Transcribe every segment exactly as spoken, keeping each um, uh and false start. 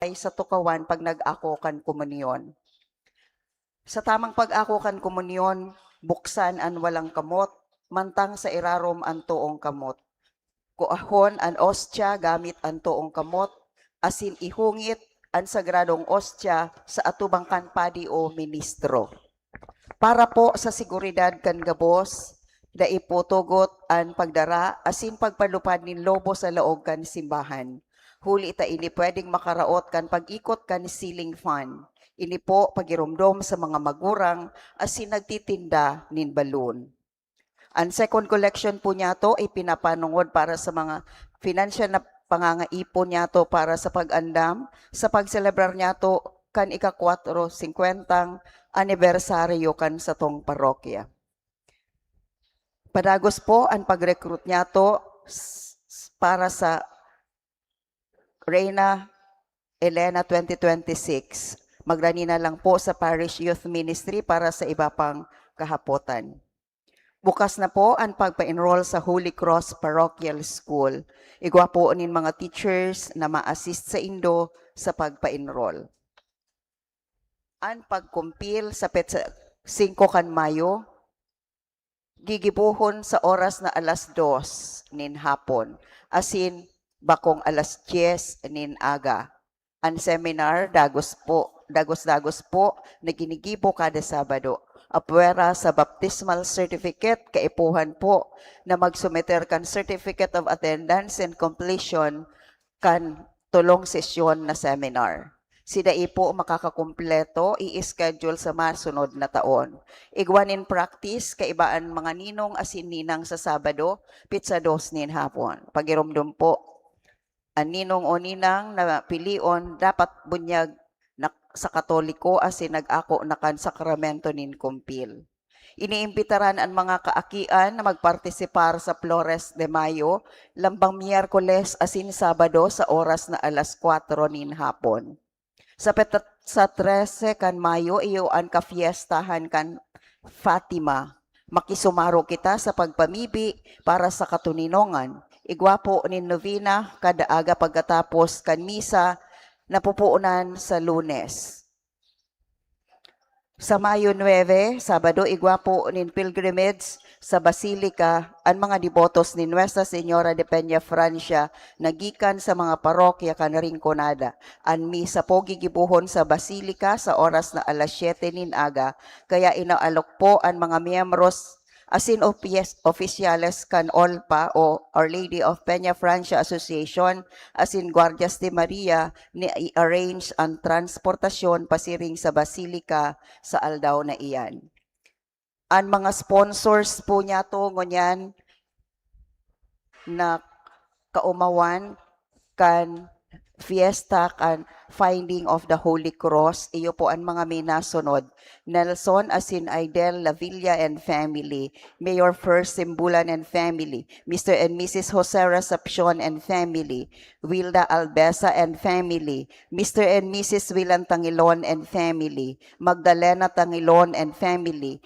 ay sa tukawan pag nag-ako kan komunyon. Sa tamang pag-ako kan komunyon, buksan an walang kamot, mantang sa irarom an toong kamot. Kuahon an ostya gamit an toong kamot, asin ihungit an sagradong ostya sa atubang kan padi o ministro. Para po sa seguridad kan gabos, dai po tugot an pagdara asin pagpalupad nin lobo sa laog kan simbahan, huli ta ini pwedeng makaraot kan pag-ikot kan ceiling fan. Ini po pagiromdom sa mga magurang asin nagtitinda nin balon. An second collection po niyato ipinapanongod para sa mga financial na pangangaipon niyato para sa pag-andam sa pagselebrar niyato kan ika-kwatro singkwentang anibersaryo kan satong parokya. Padagos po an pag-recruit niyato s-, s-, para sa Reina Elena twenty twenty-six. Magrani na lang po sa Parish Youth Ministry para sa iba pang kahapotan. Bukas na po an pagpa-enroll sa Holy Cross Parochial School. Igwa po nin mga teachers na ma-assist saindo sa pagpa-enroll. An pagkumpil sa petsa singko kan Mayo, gigibohon sa oras na alas dos nin hapon, asin bakong alas dyes nin aga. An seminar, dagos po, dagos-dagos po na ginigibo kada Sabado. Apwera sa baptismal certificate, kaipuhan po na magsumeter kan Certificate of Attendance and Completion kan tolong sesyon na seminar. Si dai po makakakumpleto, i-schedule sa masunod na taon. Igwa nin practice, kaiba an mga ninong asin ninang sa Sabado, petsa dos nin hapon. Pagiromdom po, an ninong o ninang na pilion dapat bunyag na, sa Katoliko asin nag-ako na kan sakramento nin kumpil. Iniimbitaran an mga kaakian na magpartisipar sa Flores de Mayo, lambang Miyerkules asin Sabado sa oras na alas kwatro nin hapon. Sa pet-, sa trese kan Mayo, iyo an kafiestahan kan Fatima. Makisumaro kita sa pagpamibi para sa katoninongan. Igwa po nin novena kada aga pagkatapos kan misa na pupuonan sa Lunes. Sa Mayo nuebe, Sabado, igwa po nin pilgrimage sa Basilica an mga debotos ni Nuestra Señora de Peña Francia na gikan sa mga parokya kan Rinconada. An misa po gigibohon sa Basilica sa oras na alas siyete nin aga, kaya inaalok po an mga miyembros asin opisyes-, opisyales kan OLPA o Our Lady of Peña Francia Association asin Guardias de Maria na i-arrange an transportasyon pasiring sa Basilica sa aldaw na iyan. An mga sponsors po niyato ngunyan na kaumawan kan fiesta kan Finding of the Holy Cross, iyo po an mga minasunod: Nelson asin Aidel Lavilla and family, Mayor First Simbulan and family, Mister and Missus Jose Recepcion and family, Wilda Albesa and family, Mister and Missus Wilan Tangilon and family, Magdalena Tangilon and family,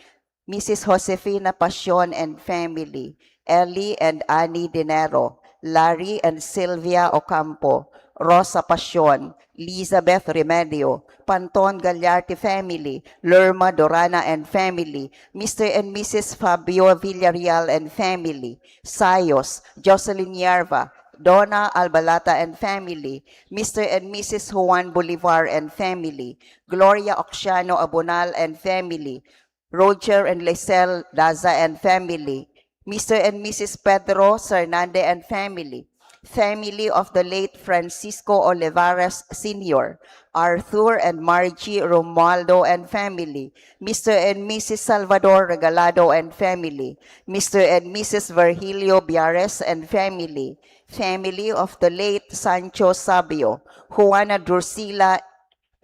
Missus Josefina Pasion and family, Ellie and Annie Dinero, Larry and Sylvia Ocampo, Rosa Pasion, Elizabeth Remedio, Panton Gagliarte family, Lerma Dorana and family, Mister and Missus Fabio Villarreal and family, Sayos, Jocelyn Yerva, Donna Albalata and family, Mister and Missus Juan Bolivar and family, Gloria Oxiano Abonal and family, Roger and Lisel Daza and family, Mister and Missus Pedro Sernande and family, family of the late Francisco Olivares Senior, Arthur and Margie Romualdo and family, Mister and Missus Salvador Regalado and family, Mister and Missus Virgilio Biares and family, family of the late Sancho Sabio, Juana Drusila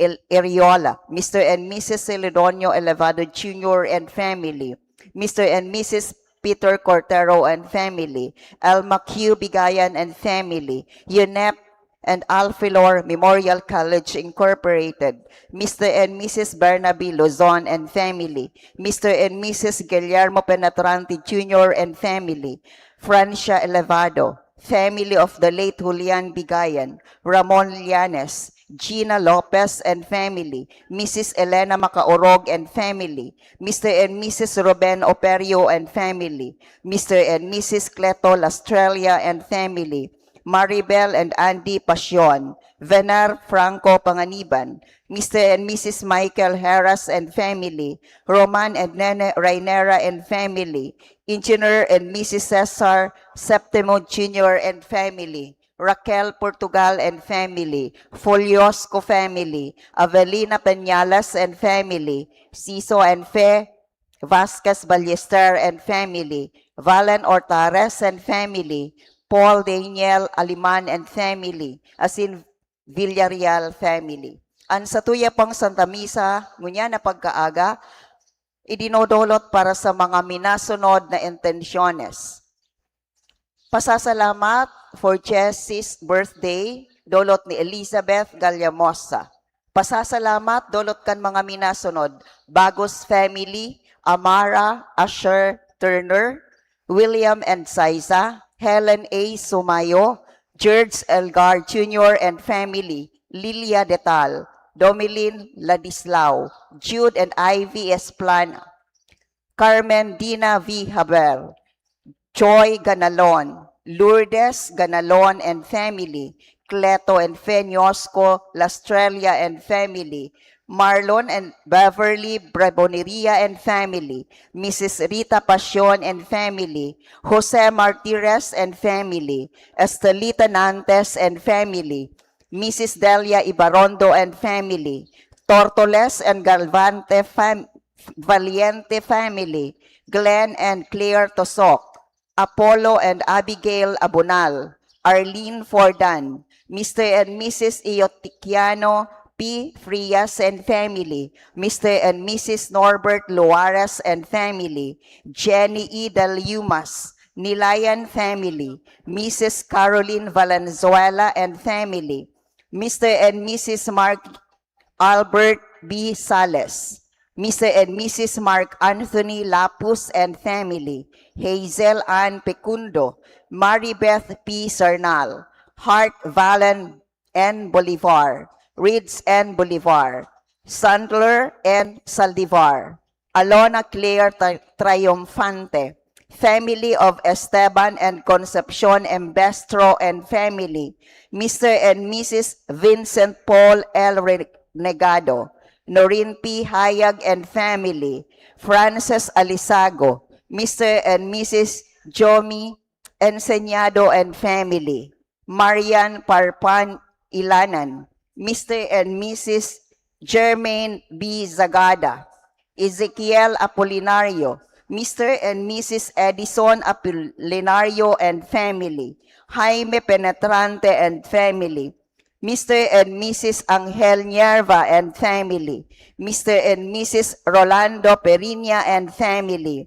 El-, Eriola, Mister and Missus Celedonio Elevado Junior and family, Mister and Missus Peter Cortero and family, Elma Q Bigayan and family, UNEP and Alfilor Memorial College Incorporated, Mister and Missus Bernabe Luzon and family, Mister and Missus Guillermo Penetrante Junior and family, Francia Elevado, family of the late Julian Bigayan, Ramon Llanes, Gina Lopez and family, Missus Elena Macaorog and family, Mister and Missus Ruben Operio and family, Mister and Missus Cleto Lastrella and family, Maribel and Andy Pasion, Vener Franco Panganiban, Mister and Missus Michael Heras and family, Roman and Nene Rainera and family, Engineer and Missus Cesar Septimo Junior and family, Raquel Portugal and family, Foliosco family, Avelina Peñales and family, Siso and Fe Vasquez Ballester and family, Valen Ortares and family, Paul Daniel Aliman and family, asin Villarreal family. An satuya pang Santa Misa, ngunyan na pagkaaga, idinodolot para sa mga minasunod na intensyones. Pasasalamat for Jessie's birthday, dolot ni Elizabeth Gallamosa. Pasasalamat, dolot kan mga minasunod, Bagos family, Amara, Asher, Turner, William and Saiza, Helen A. Sumayo, George Elgar Junior and family, Lilia Detal, Domelin Ladislao, Jude and Ivy Esplana, Carmen Dina V. Haber, Joy Ganalon, Lourdes Ganalon and family, Cleto and Feniosco Lastrella and family, Marlon and Beverly Breboneria and family, Missus Rita Pasion and family, Jose Martires and family, Estelita Nantes and family, Missus Delia Ibarondo and family, Tortoles and Galvante fam-, Valiente family, Glenn and Claire Tosok, Apollo and Abigail Abonal, Arlene Fordan, Mister and Missus Ioticiano P. Frias and family, Mister and Missus Norbert Luares and family, Jenny E. Dalyumas, Nilayan family, Missus Caroline Valenzuela and family, Mister and Missus Mark Albert B. Sales, Mister and Missus Mark Anthony Lapus and family, Hazel Ann Pecundo, Maribeth P. Sarnal, Hart Valen N. Bolivar, Reeds N. Bolivar, Sandler N. Saldivar, Alona Claire Tri-, Triomfante, family of Esteban and Concepcion Embestro and family, Mister and Missus Vincent Paul L. Renegado, Noreen P. Hayag and family, Frances Alisago, Mister and Missus Jomi Enseñado and family, Marian Parpan Ilanan, Mister and Missus Germaine B. Zagada, Ezekiel Apolinario, Mister and Missus Edison Apolinario and family, Jaime Penetrante and family, Mister and Missus Angel Nierva and family, Mister and Missus Rolando Periña and family,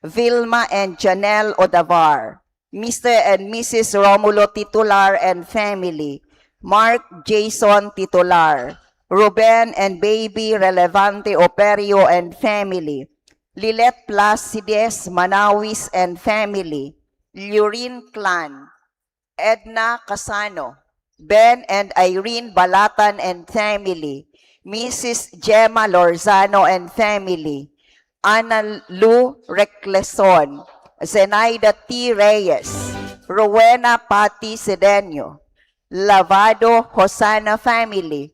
Vilma and Janelle Odavar, Mister and Missus Romulo Titular and family, Mark Jason Titular, Ruben and Baby Relevante Operio and family, Lilet Placides Manawis and family, Lurin Clan, Edna Casano, Ben and Irene Balatan and family, Missus Gemma Lorzano and family, Ana Lu Recleson, Zenaida T. Reyes, Rowena Pati Sedeño, Lavado Hosanna family,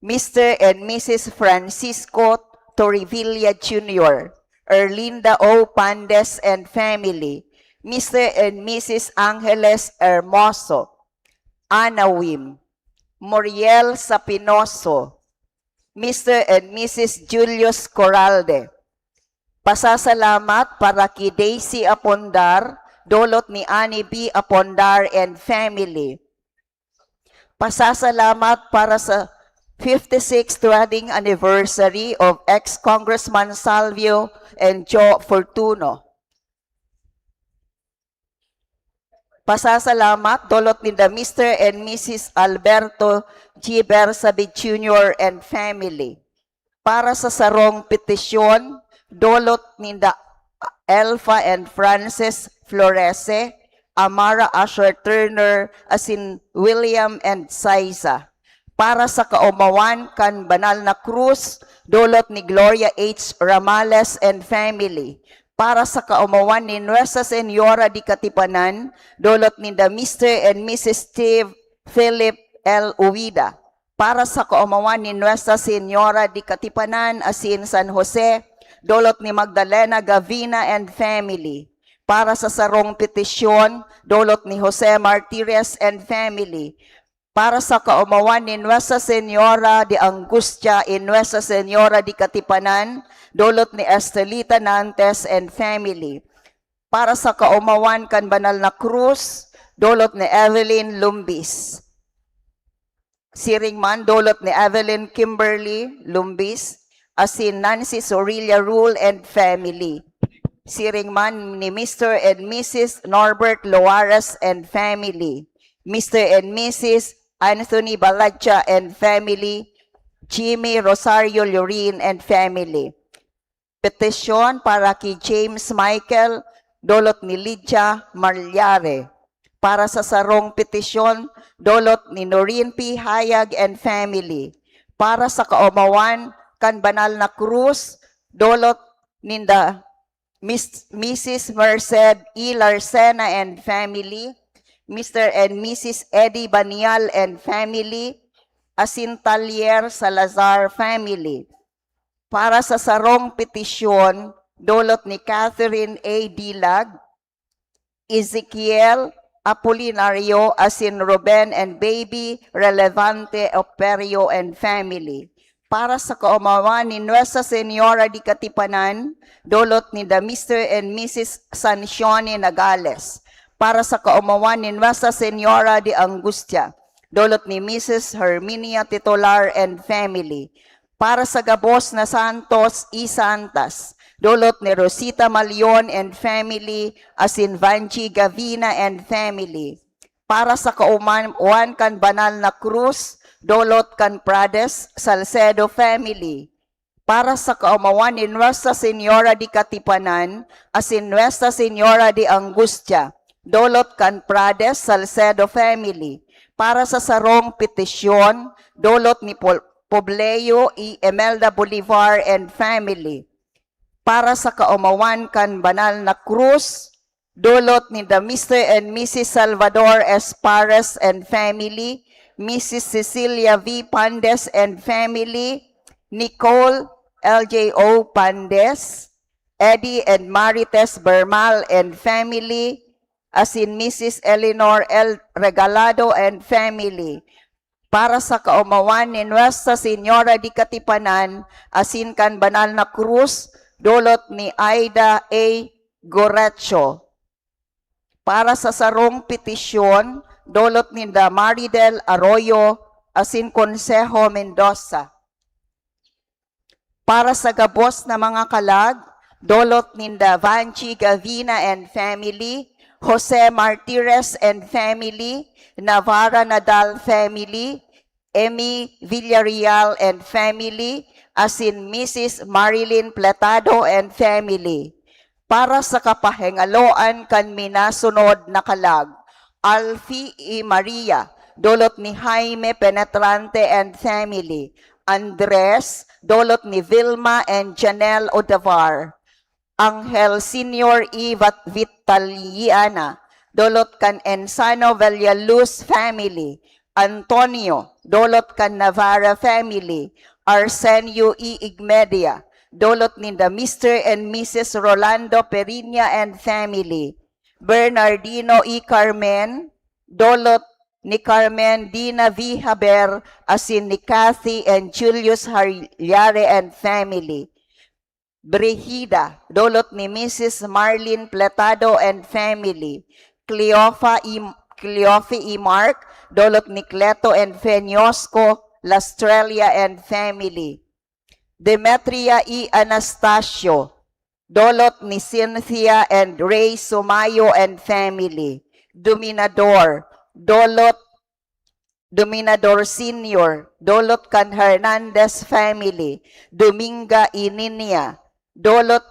Mister and Missus Francisco Torrevilla Junior, Erlinda O. Pandes and family, Mister and Missus Angeles Hermoso, Ana Wim, Muriel Sapinoso, Mister and Missus Julius Coralde. Pasasalamat para ki Daisy Apondar, dolot ni Annie B. Apondar and family. Pasasalamat para sa fifty-sixth wedding anniversary of ex-Congressman Salvio and Jo Fortuno. Pasasalamat, dolot ninda Mister and Missus Alberto G. Bersabe Junior and family. Para sa sarong petisyon, dolot ninda Elfa and Francis Florese, Amara Asher Turner, asin William and Saiza. Para sa kaomawan kan Banal na Krus, dulot ni Gloria H. Ramales and family. Para sa kaomawan ni Nuestra Señora de Katipanan, dulot ninda Mister and Missus Steve Philip L. Uwida. Para sa kaomawan ni Nuestra Señora de Katipanan asin San Jose, dulot ni Magdalena Gavina and family. Para sa sarong petisyon, dulot ni Jose Martires and family. Para sa kaomawan ni Nuestra Señora de Angustia y Nuestra Señora de Katipanan, dulot ni Estelita Nantes and family. Para sa kaomawan kan Banal na Krus, dulot ni Evelyn Lumbis. Siring man, dulot ni Evelyn Kimberly Lumbis, asin Nancy Sorilla Rule and family. Siring man ni Mister and Missus Norbert Loares and family, Mister and Missus Anthony Baladja and family, Jimmy Rosario Lorin and family. Petisyon para ki James Michael, dulot ni Lydia Marliare. Para sa sarong petisyon, dulot ni Noreen P. Hayag and family. Para sa kaomawan kan Banal na Krus, dulot ninda Miss, Missus Merced E. Larcena and family, Mister and Missus Eddie Banial and family, asin Talier Salazar family. Para sa sarong petisyon, dulot ni Catherine A. Dilag, Ezekiel Apolinario, asin Ruben and Baby Relevante Operio and family. Para sa kaomawan ni Nuestra Señora de Katipanan, dulot ninda Mister and Missus Sancione Nagales. Para sa kaomawan ni Nuestra Señora de Angustia, dulot ni Missus Herminia Titular and family. Para sa gabos na santos y santas, dulot ni Rosita Malion and family, asin Vangie Gavina and family. Para sa kaomawan kan Banal na Krus, dulot kan Prades Salcedo family. Para sa kaomawan ni Nuestra Señora de Katipanan asin Nuestra Señora de Angustia, dulot kan Prades Salcedo family. Para sa sarong petisyon, dulot ni Pol-, Pobleo y Imelda Bolivar and family. Para sa kaomawan kan Banal na Krus, dulot ninda Mister and Missus Salvador Espares and family, Missus Cecilia V. Pandes and family, Nicole L J O Pandes, Eddie and Marites Bermal and family, asin Missus Eleanor L. Regalado and family. Para sa kaomawan ni Nuestra Señora de Katipanan asin kan Banal na Krus, dulot ni Aida A. Gorecho. Para sa sarong petisyon, dulot ninda Maridel Arroyo asin Consejo Mendoza. Para sa gabos na mga kalag, dulot ninda Vangie Gavina and family, Jose Martires and family, Navarra Nadal family, Emmy Villarreal and family, asin Missus Marilyn Pletado and family. Para sa kapahingaloan kan minasunod na kalag, Alfie y Maria, dulot ni Jaime Penetrante and family, Andres, dulot ni Vilma and Janelle Odavar, Angel Senior y Vat-, Vitaliana, dulot kan Ensano Villaluz family, Antonio, dulot kan Navarra family, Arsenio y Igmedia, dulot ninda Mister and Missus Rolando Periña and family, Bernardino y Carmen, dulot ni Carmen Dina V. Haber, asin ni Kathy and Julius Harliare and family. Brigida, dulot ni Missus Marlene Pletado and family. Cleofa y, Cleofe y Mark, dulot ni Cleto and Feniosco Lastrelia and family. Demetria y Anastasio, dulot ni Cynthia and Ray Sumayo and family. Dominador, dulot Dominador Senior, dulot kan Hernandez family. Dominga y Ninia, dulot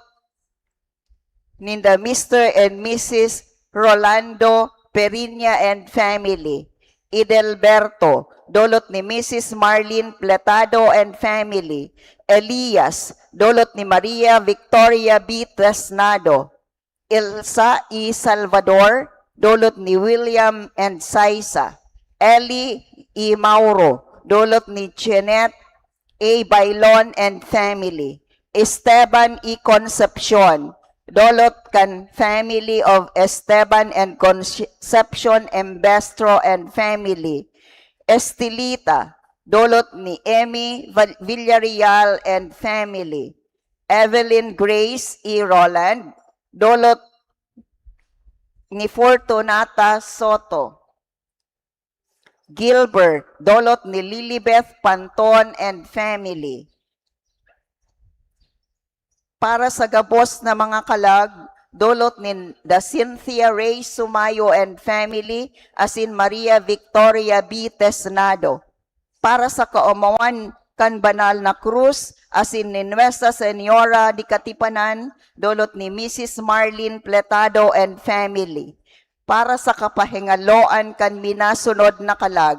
ninda Mister and Missus Rolando Periña and family. Edelberto, dulot ni Missus Marlene Pletado and family. Elias, dulot ni Maria Victoria B. Tresnado. Elsa E. Salvador, dulot ni William and Saisa. Eli E. Mauro, dulot ni Jeanette A. Bailon and family. Esteban E. Concepcion, dulot kan family of Esteban and Concepcion Embestro and family. Estelita, dulot ni Emmy Val-, Villarreal and family. Evelyn Grace E. Roland, dulot ni Fortunata Soto. Gilbert, dulot ni Lilibeth Panton and family. Para sa gabos na mga kalag, dulot ni Da Cynthia Ray Sumayo and family, asin Maria Victoria B. Tesnado. Para sa kaomawan kan banal na krus, asin ni Nuestra Señora di Katipanan, dulot ni Missus Marlene Pletado and family. Para sa kapahingaloan kan minasunod na kalag,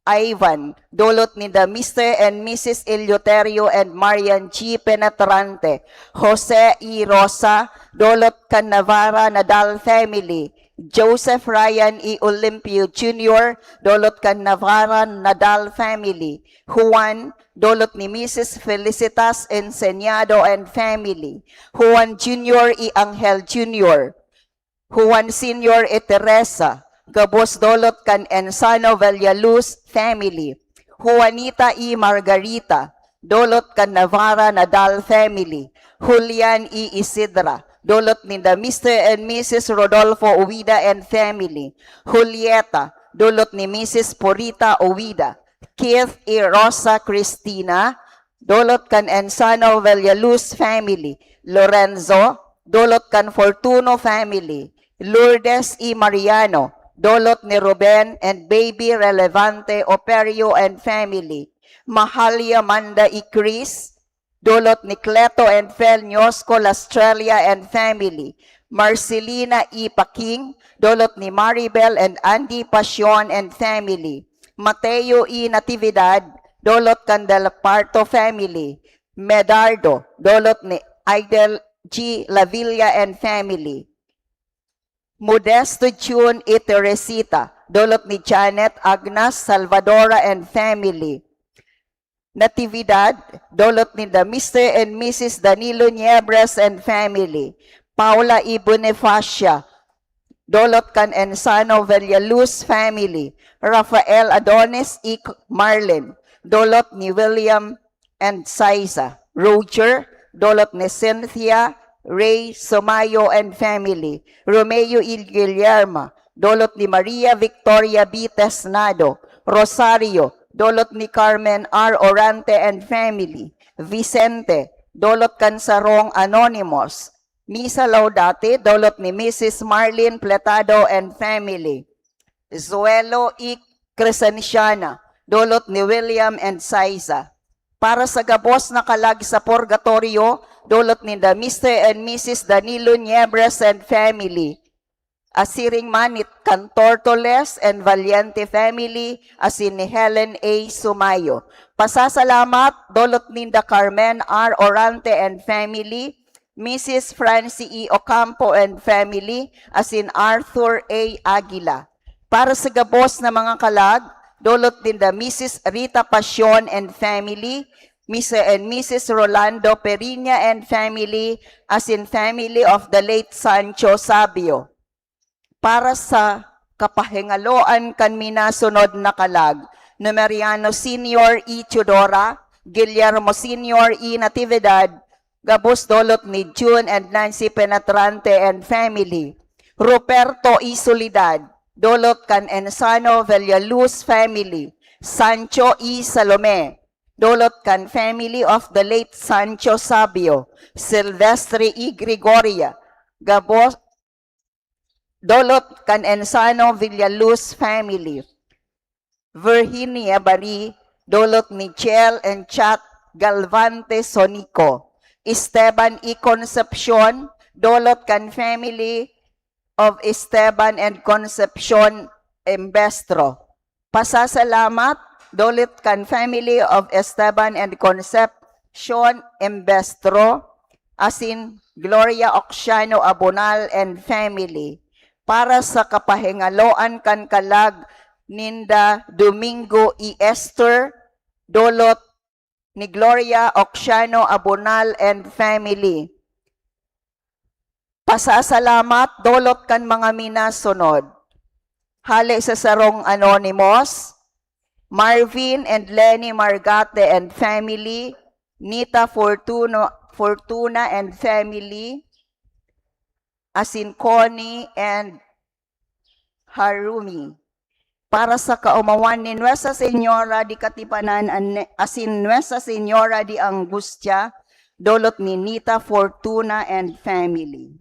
Ivan, dulot ni da Mister and Missus Eleuterio and Marian G. Penetrante, Jose E. Rosa, dulot kan Navarra Nadal family, Joseph Ryan E. Olimpio Junior, dulot kan Navarra Nadal family, Juan, dulot ni Missus Felicitas Enseñado and family, Juan Junior E. Angel Junior, Juan Senior E. Teresa, gabos dulot kan Ensano Villaluz family, Juanita E. Margarita, dulot kan Navarra Nadal family, Julian E. Isidra, dulot ninda Mister and Missus Rodolfo Uwida and family, Julieta, dulot ni Missus Purita Uwida, Keith E. Rosa Cristina, dulot kan Ensano Villaluz family, Lorenzo, dulot kan Fortuno family, Lourdes E. Mariano, dulot ni Ruben and Baby Relevante Operio and family, Mahalia Manda E. Cris, dulot ni Cleto and Fel Ñosco Lastrella and family, Marcelina E. Paking, dulot ni Maribel and Andy Pasion and family, Mateo E. Natividad, dulot kan Del Parto family, Medardo, dulot ni Aidel G. Lavilla and family, Modesto June E. Teresita, dulot ni Janet Agnas Salvadora and family, Natividad, dulot ninda Mister and Missus Danilo Niebres and family, Paula E. Bonifacia, dulot kan Ensano Villaluz family, Rafael Adonis E. Marlin, dulot ni William and Saiza, Roger, dulot ni Cynthia Ray Somayo and family, Romeo E. Guillermo, dulot ni Maria Victoria B. Tesnado, Rosario, dulot ni Carmen R. Orante and family, Vicente, dulot kan sarong anonymous, Misa Laudate, dulot ni Missus Marlene Pletado and family, Zuelo E. Crescenciana, dulot ni William and Saiza. Para sa gabos na kalag sa purgatorio, dulot ninda Mister and Missus Danilo Niebres and family. Asiring man ni Cantor Toles and Valiente family, asin ni Helen A. Sumayo. Pasasalamat, dulot ninda Carmen R. Orante and family, Missus Francie E. Ocampo and family, asin Arthur A. Aguila. Para sa gabos na mga kalag, dulot ninda Missus Rita Pasion and family, Mister and Missus Rolando Periña and family, asin family of the late Sancho Sabio. Para sa kapahingaloan kan minasunod na kalag, Numeriano Senior E. Teodora, Guillermo Senior E. Natividad, gabos dulot ni June and Nancy Penetrante and family, Ruperto E. Soledad, dulot kan Ensano Villaluz family, Sancho E. Salome, dulot kan family of the late Sancho Sabio, Silvestre E. Gregoria, gabos, dulot kan Ensano Villaluz family, Virginia Bari, dulot ni Chel and Chat Galvante Sonico, Esteban E. Concepcion, dulot kan family of Esteban and Concepcion Embestro, Pasasalamat, dulot kan family of Esteban and Concepcion Embestro, asin Gloria Oxiano Abonal and family, para sa kapahingaloan kan kalag ninda Domingo y Esther, dulot ni Gloria Oxiano Abonal and family. Pasasalamat, dulot kan mga minasunod. Hale sa sarong anonymous, Marvin and Lenny Margate and family, Nita Fortuno, Fortuna and family, asin Connie and Harumi. Para sa kaomawan ni Nuestra Señora de Katipanan, an-, asin Nuestra Señora de Angustia, dulot ni Nita Fortuna and family.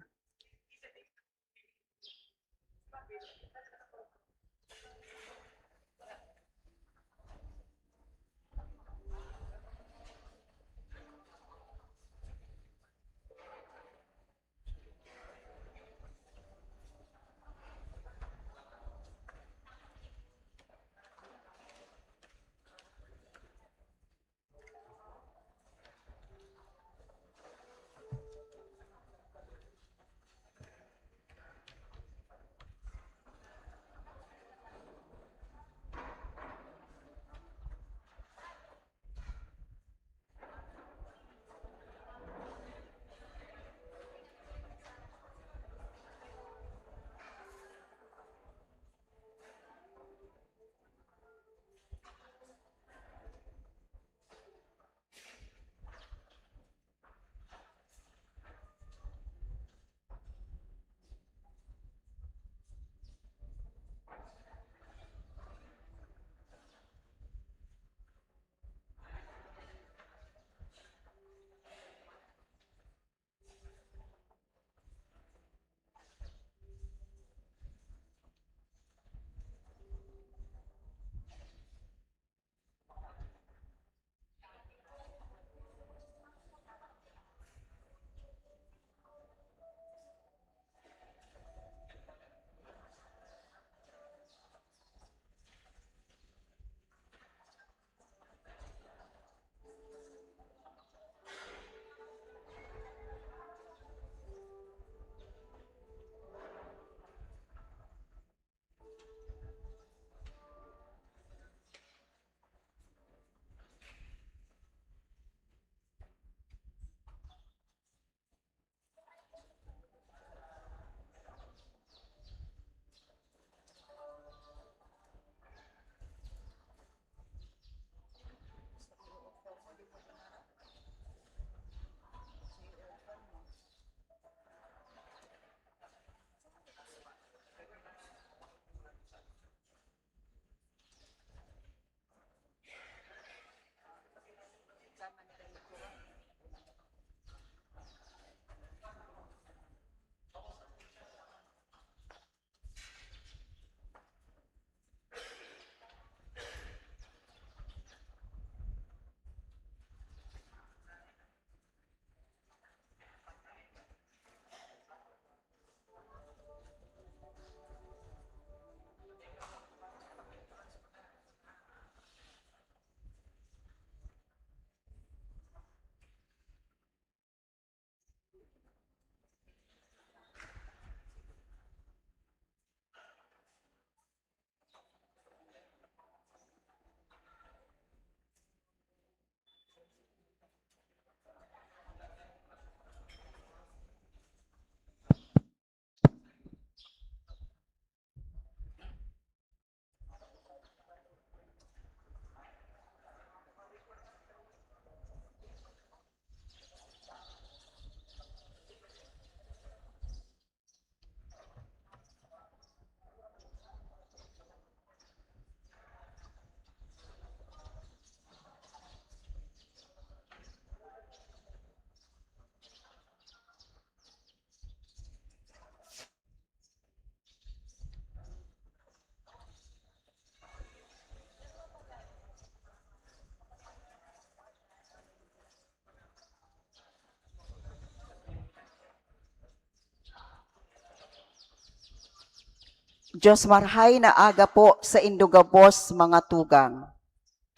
Dios marhay na aga po saindo gabos, mga tugang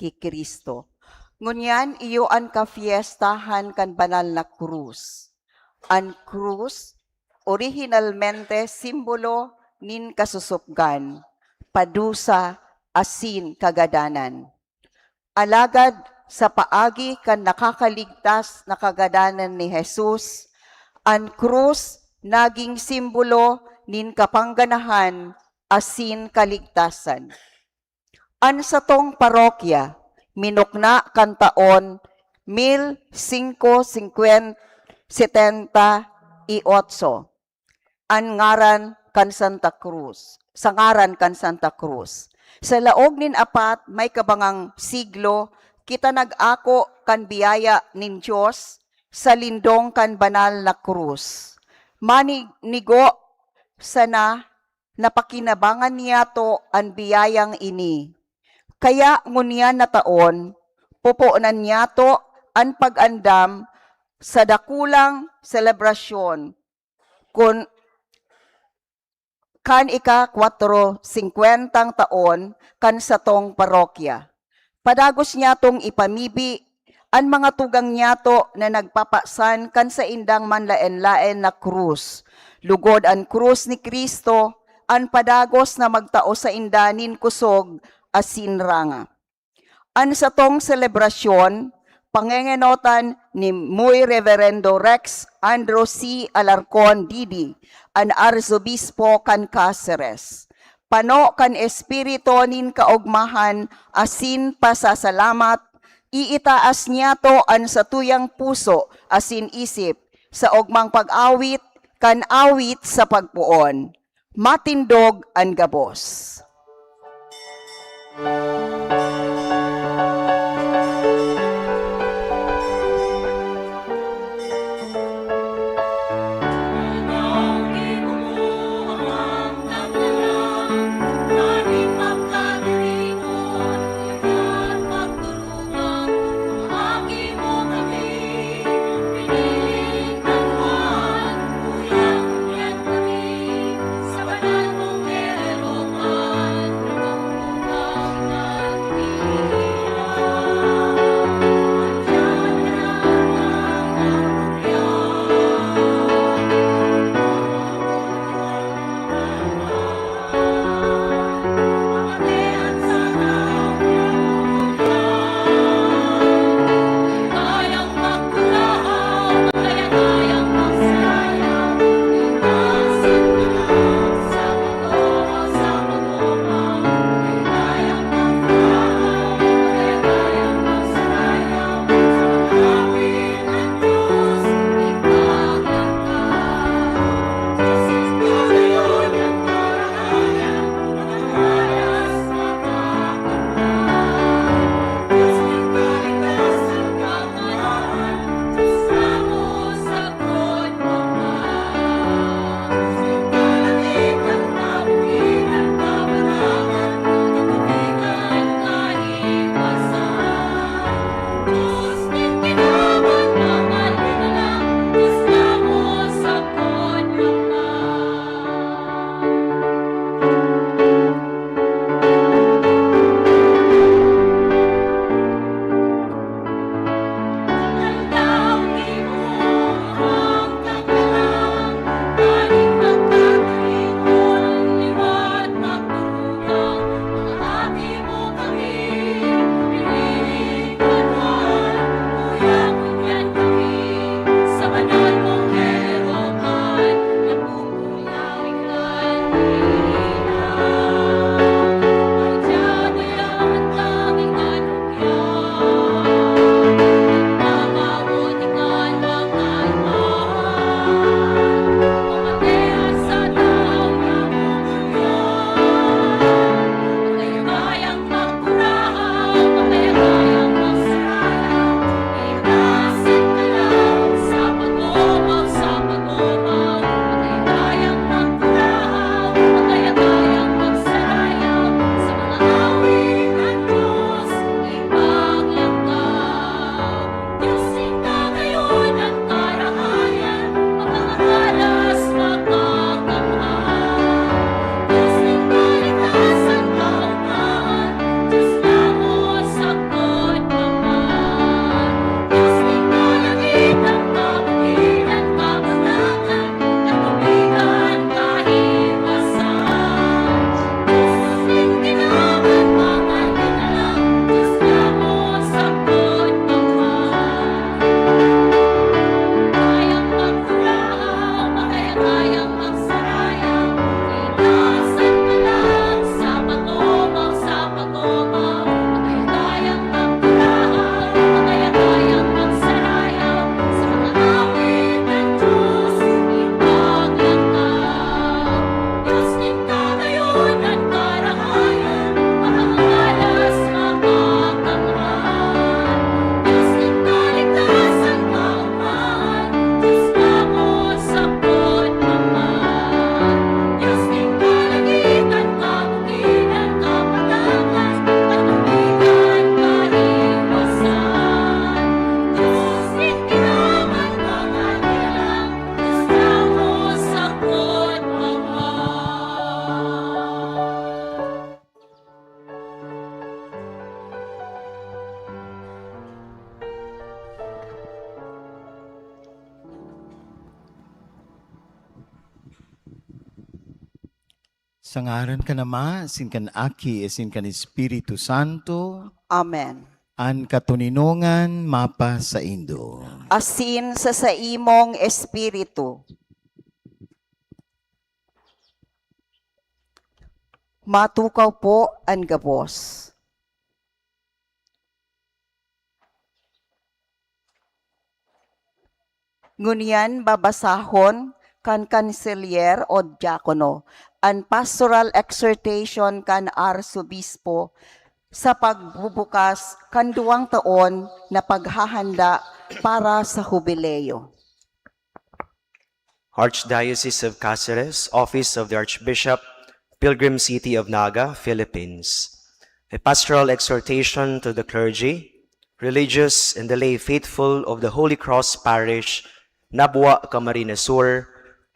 ki Cristo. Ngunyan iyo an kafiestahan kan banal na krus. An krus, orihinalmente simbolo nin kasusupgan, padusa, asin kagadanan. Alagad sa paagi kan nakakaligtas na kagadanan ni Jesus, an krus naging simbolo nin kapangganahan asin kaligtasan. An satong parokya minukna kan taon mil singko singkwenta, setenta y otso, an ngaran kan Santa Cruz, sa ngaran kan Santa Cruz. Sa laog nin apat may kabangang siglo, kita nag-ako kan biyaya nin Dios sa lindong kan banal na krus. Manigo sana na pakinabangan niyato an biyayang ini. Kaya ngunyan na taon, poponan niyato an pag-andam sa dakulang selebrasyon kun, kan ika-kwatro singkwentang taon kan satong parokya. Padagos niyatong ipamibi an mga tugang niyato na nagpapasan kan saindang manlaen-laen na krus. Lugod an krus ni Cristo, an padagos na magtao sainda nin kusog asin ranga. An satong selebrasyon, pangengenotan ni Muy Reverendo Rex Andrew C. Alarcon, D D, an Arzobispo kan Caceres. Pano kan espiritu nin kaogmahan asin pasasalamat, iitaas niyato an satuyang puso asin isip sa ogmang pag-awit kan awit sa pagpoon. Matindog an gabos. Sa ngaran kan Ama, asin kan Aki, asin kan Espiritu Santo. Amen. An katoninongan mapasaindo. Asin sa saimong espiritu. Matukaw po an gabos. Ngunyan babasahon kan kanselyer o diakono an pastoral exhortation kan arsobispo sa pagbubukas kan duwang taon na paghahanda para sa hubileo. Archdiocese of Caceres, Office of the Archbishop, Pilgrim City of Naga, Philippines. A pastoral exhortation to the clergy, religious, and the lay faithful of the Holy Cross Parish, Nabua, Camarines Sur,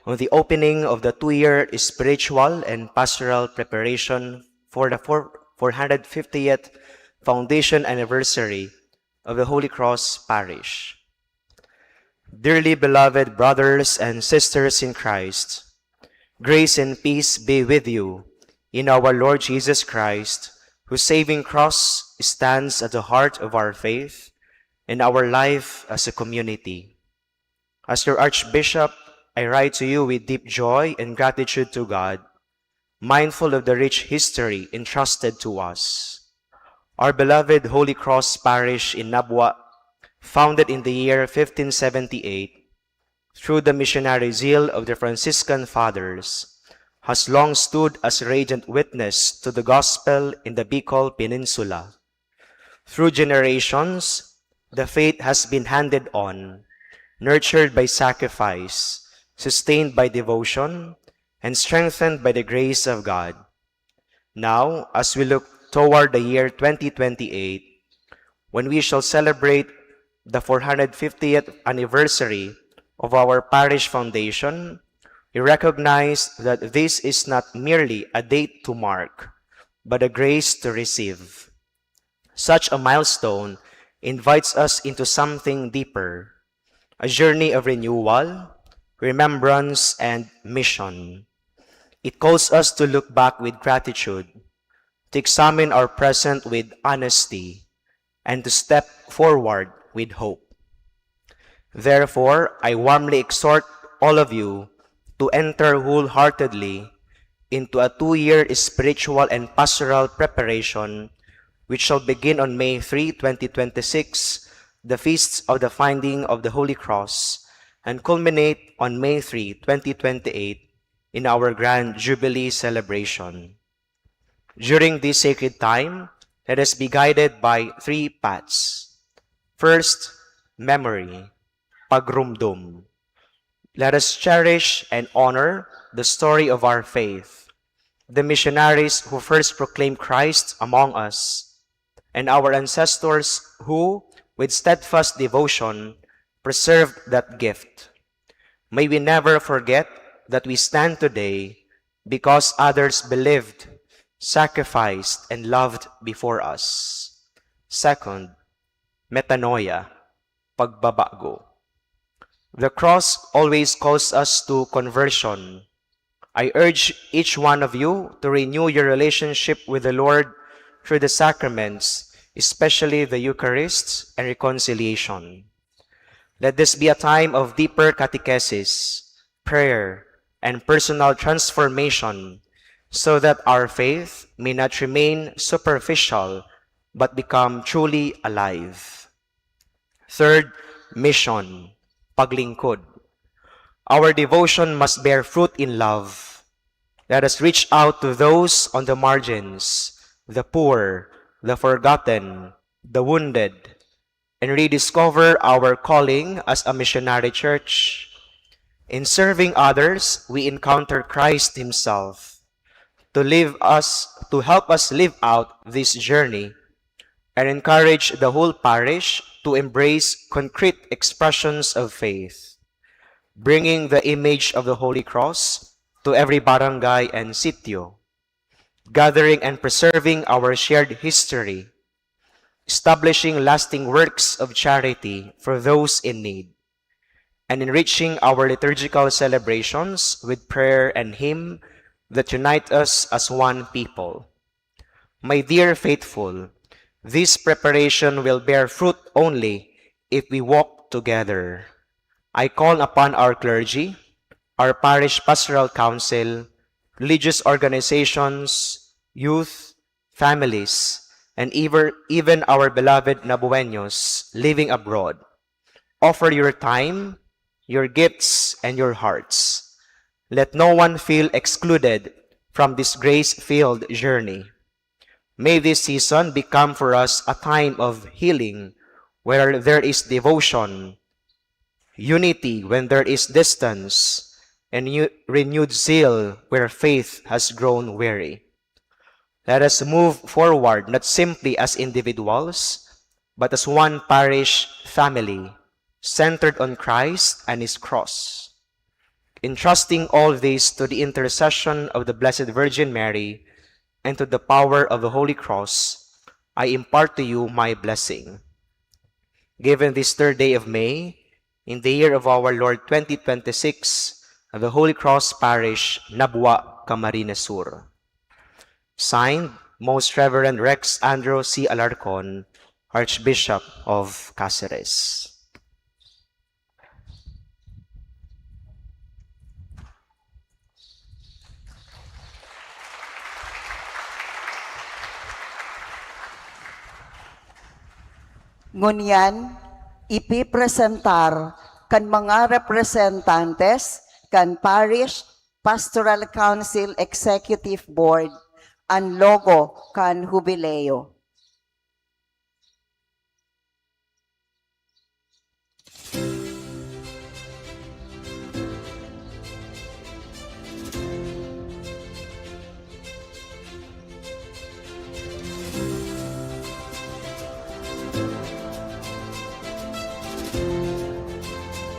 on the opening of the two-year spiritual and pastoral preparation for the four- four hundred fiftieth foundation anniversary of the Holy Cross Parish. Dearly beloved brothers and sisters in Christ, grace and peace be with you in our Lord Jesus Christ, whose saving cross stands at the heart of our faith and our life as a community. As your Archbishop, I write to you with deep joy and gratitude to God, mindful of the rich history entrusted to us. Our beloved Holy Cross Parish in Nabua, founded in the year fifteen seventy-eight through the missionary zeal of the Franciscan Fathers, has long stood as radiant witness to the gospel in the Bicol Peninsula. Through generations, the faith has been handed on, nurtured by sacrifice, sustained by devotion, and strengthened by the grace of God. Now, as we look toward the year twenty twenty-eight, when we shall celebrate the four hundred fiftieth anniversary of our parish foundation, we recognize that this is not merely a date to mark, but a grace to receive. Such a milestone invites us into something deeper, a journey of renewal, remembrance, and mission. It calls us to look back with gratitude, to examine our present with honesty, and to step forward with hope. Therefore, I warmly exhort all of you to enter wholeheartedly into a two-year spiritual and pastoral preparation which shall begin on May three, twenty twenty-six, the feasts of the finding of the Holy Cross, and culminate on May three, twenty twenty-eight, in our Grand Jubilee celebration. During this sacred time, let us be guided by three paths. First, memory, pagrumdom. Let us cherish and honor the story of our faith, the missionaries who first proclaimed Christ among us, and our ancestors who, with steadfast devotion, preserved that gift. May we never forget that we stand today because others believed, sacrificed, and loved before us. Second, metanoia, pagbabago. The cross always calls us to conversion. I urge each one of you to renew your relationship with the Lord through the sacraments, especially the Eucharist and reconciliation. Let this be a time of deeper catechesis, prayer, and personal transformation, so that our faith may not remain superficial but become truly alive. Third, mission, paglingkod. Our devotion must bear fruit in love. Let us reach out to those on the margins, the poor, the forgotten, the wounded, and rediscover our calling as a missionary church. In serving others, we encounter Christ Himself. To live us, to help us live out this journey and encourage the whole parish to embrace concrete expressions of faith, bringing the image of the Holy Cross to every barangay and sitio, gathering and preserving our shared history, establishing lasting works of charity for those in need, and enriching our liturgical celebrations with prayer and hymn that unite us as one people. My dear faithful, this preparation will bear fruit only if we walk together. I call upon our clergy, our parish pastoral council, religious organizations, youth, families, and even, even our beloved Nabueños living abroad. Offer your time, your gifts, and your hearts. Let no one feel excluded from this grace-filled journey. May this season become for us a time of healing, where there is devotion, unity when there is distance, and new, renewed zeal where faith has grown weary. Let us move forward not simply as individuals, but as one parish family, centered on Christ and His cross. Entrusting all this to the intercession of the Blessed Virgin Mary and to the power of the Holy Cross, I impart to you my blessing. Given this third day of May, in the year of our Lord twenty twenty-six, the Holy Cross Parish, Nabua, Camarines Sur. Signed, Most Reverend Rex Andrew C. Alarcon, Archbishop of Caceres. Ngunyan, ipipresentar kan mga representantes kan Parish Pastoral Council Executive Board an logo kan Hubileo.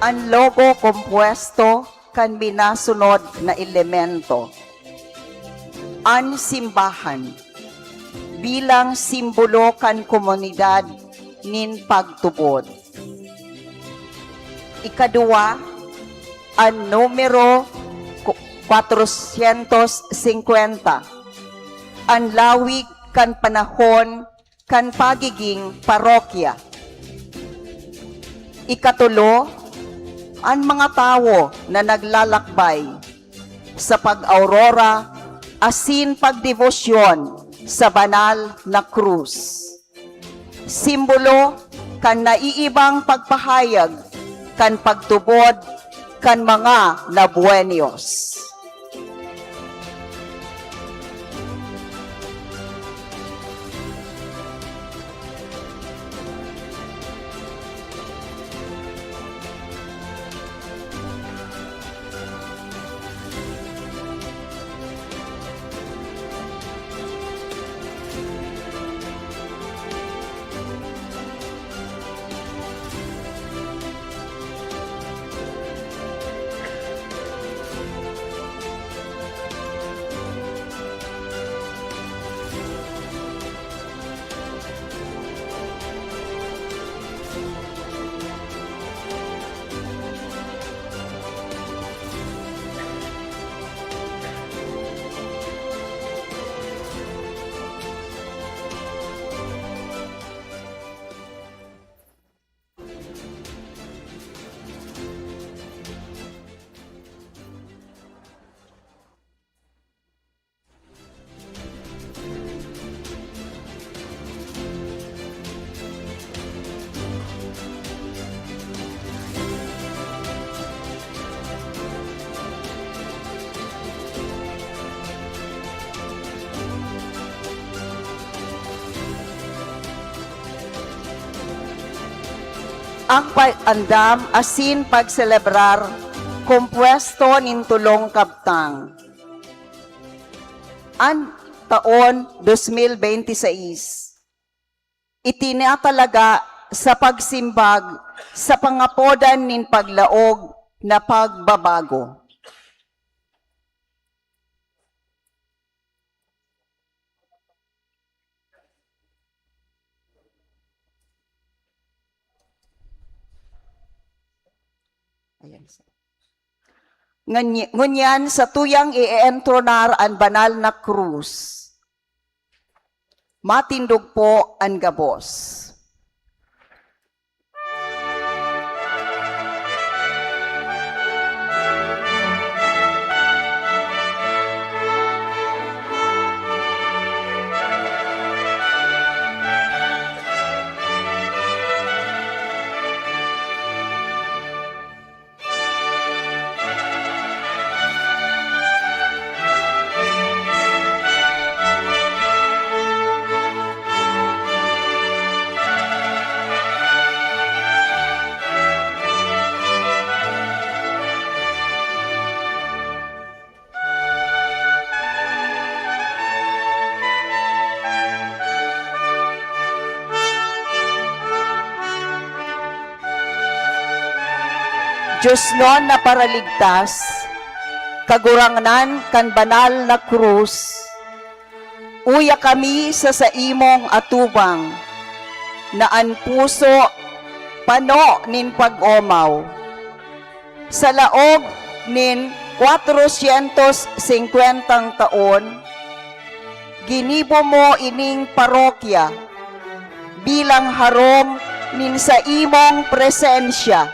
An logo kompuesto kan minasunod na elemento. An simbahan, bilang simbolo kan komunidad nin pagtubod. Ikaduwa, an numero ku-, kwatrosyentos singkwenta, an lawig kan panahon kan pagiging parokya. Ikatulo, an mga tawo na naglalakbay sa pag-aurora asin pagdebosyon sa banal na krus. Simbolo kan naiibang pagpahayag kan pagtubod kan mga Nabueños. Ang pag-andam asin pagselebrar kompuesto nin tolong kabtang. An taon dos mil bente seis, itinatalaga sa pagsimbag sa pangapodan nin paglaog na pagbabago. Ayan. Ngunyan, satuyang ieentronar an banal na krus. Matindog po an gabos. Diosnon na Paraligtas, Kagurangnan kan banal na krus, uya kami sa saimong atubang na an puso pano nin pag-omaw. Sa laog nin kwatrosyentos singkwentang taon, ginibo mo ining parokya bilang harong nin saimong presensya.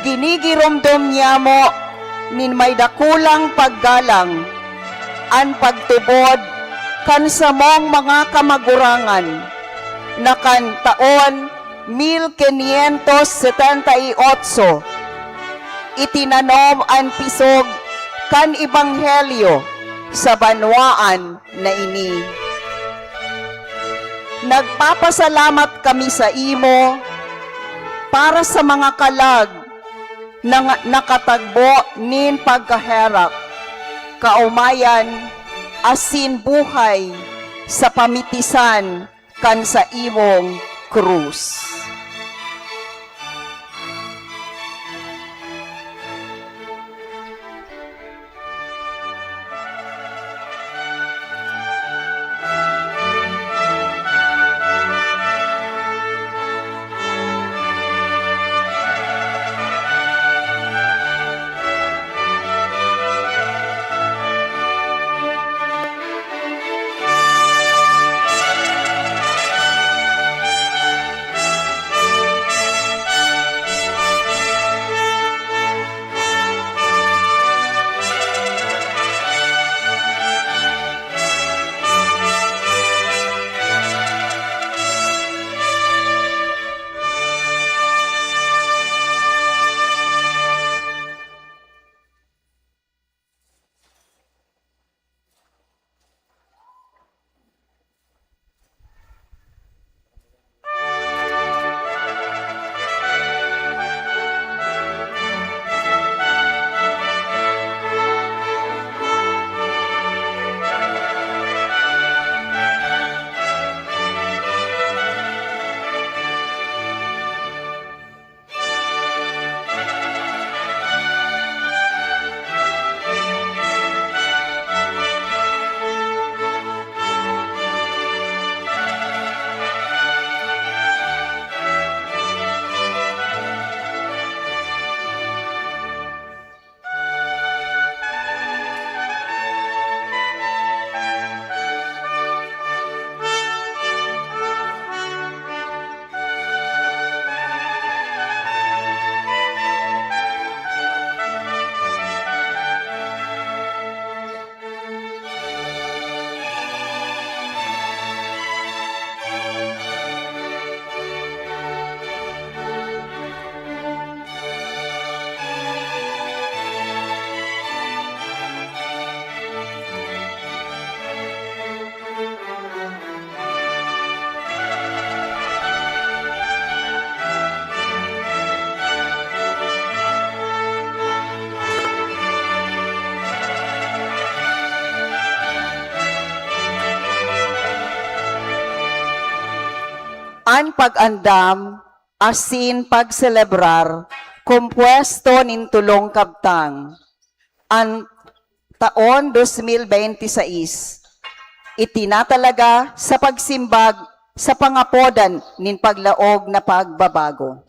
Ginigiromdom niyamo nin may dakulang paggalang an pagtubod kan samong mga kamagurangan na kan taon mil quinientos setenta y ocho, itinanom an pisog kan ebanghelyo sa banwaan na ini. Nagpapasalamat kami sa imo para sa mga kalag na nga-, nakatagbo nin pagkaherak, kaomayan, asin buhay sa pamitisan kan saimong krus. An pag-andam asin pagselebrar kompuesto nin tolong kabtang. An taon dos mil benti sais, itinatalaga sa pagsimbag sa pangapodan nin paglaog na pagbabago.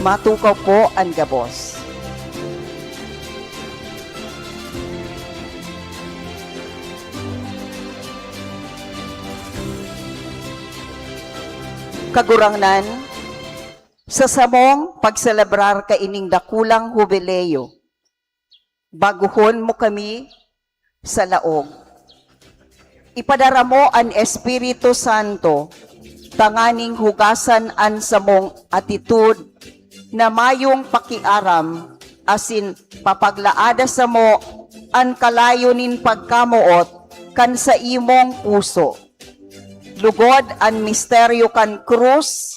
Patukaw po an gabos. Kagurangnan, sa samong pagselebrar kaining dakulang hubileo, bagohon mo kami sa laog. Ipadara mo an Espiritu Santo tanganing hugasan an samong atitod na mayong pakiaram asin papaglaada samo an kalayo nin pagkamoot kan saimong puso. Lugod an misteryo kan krus,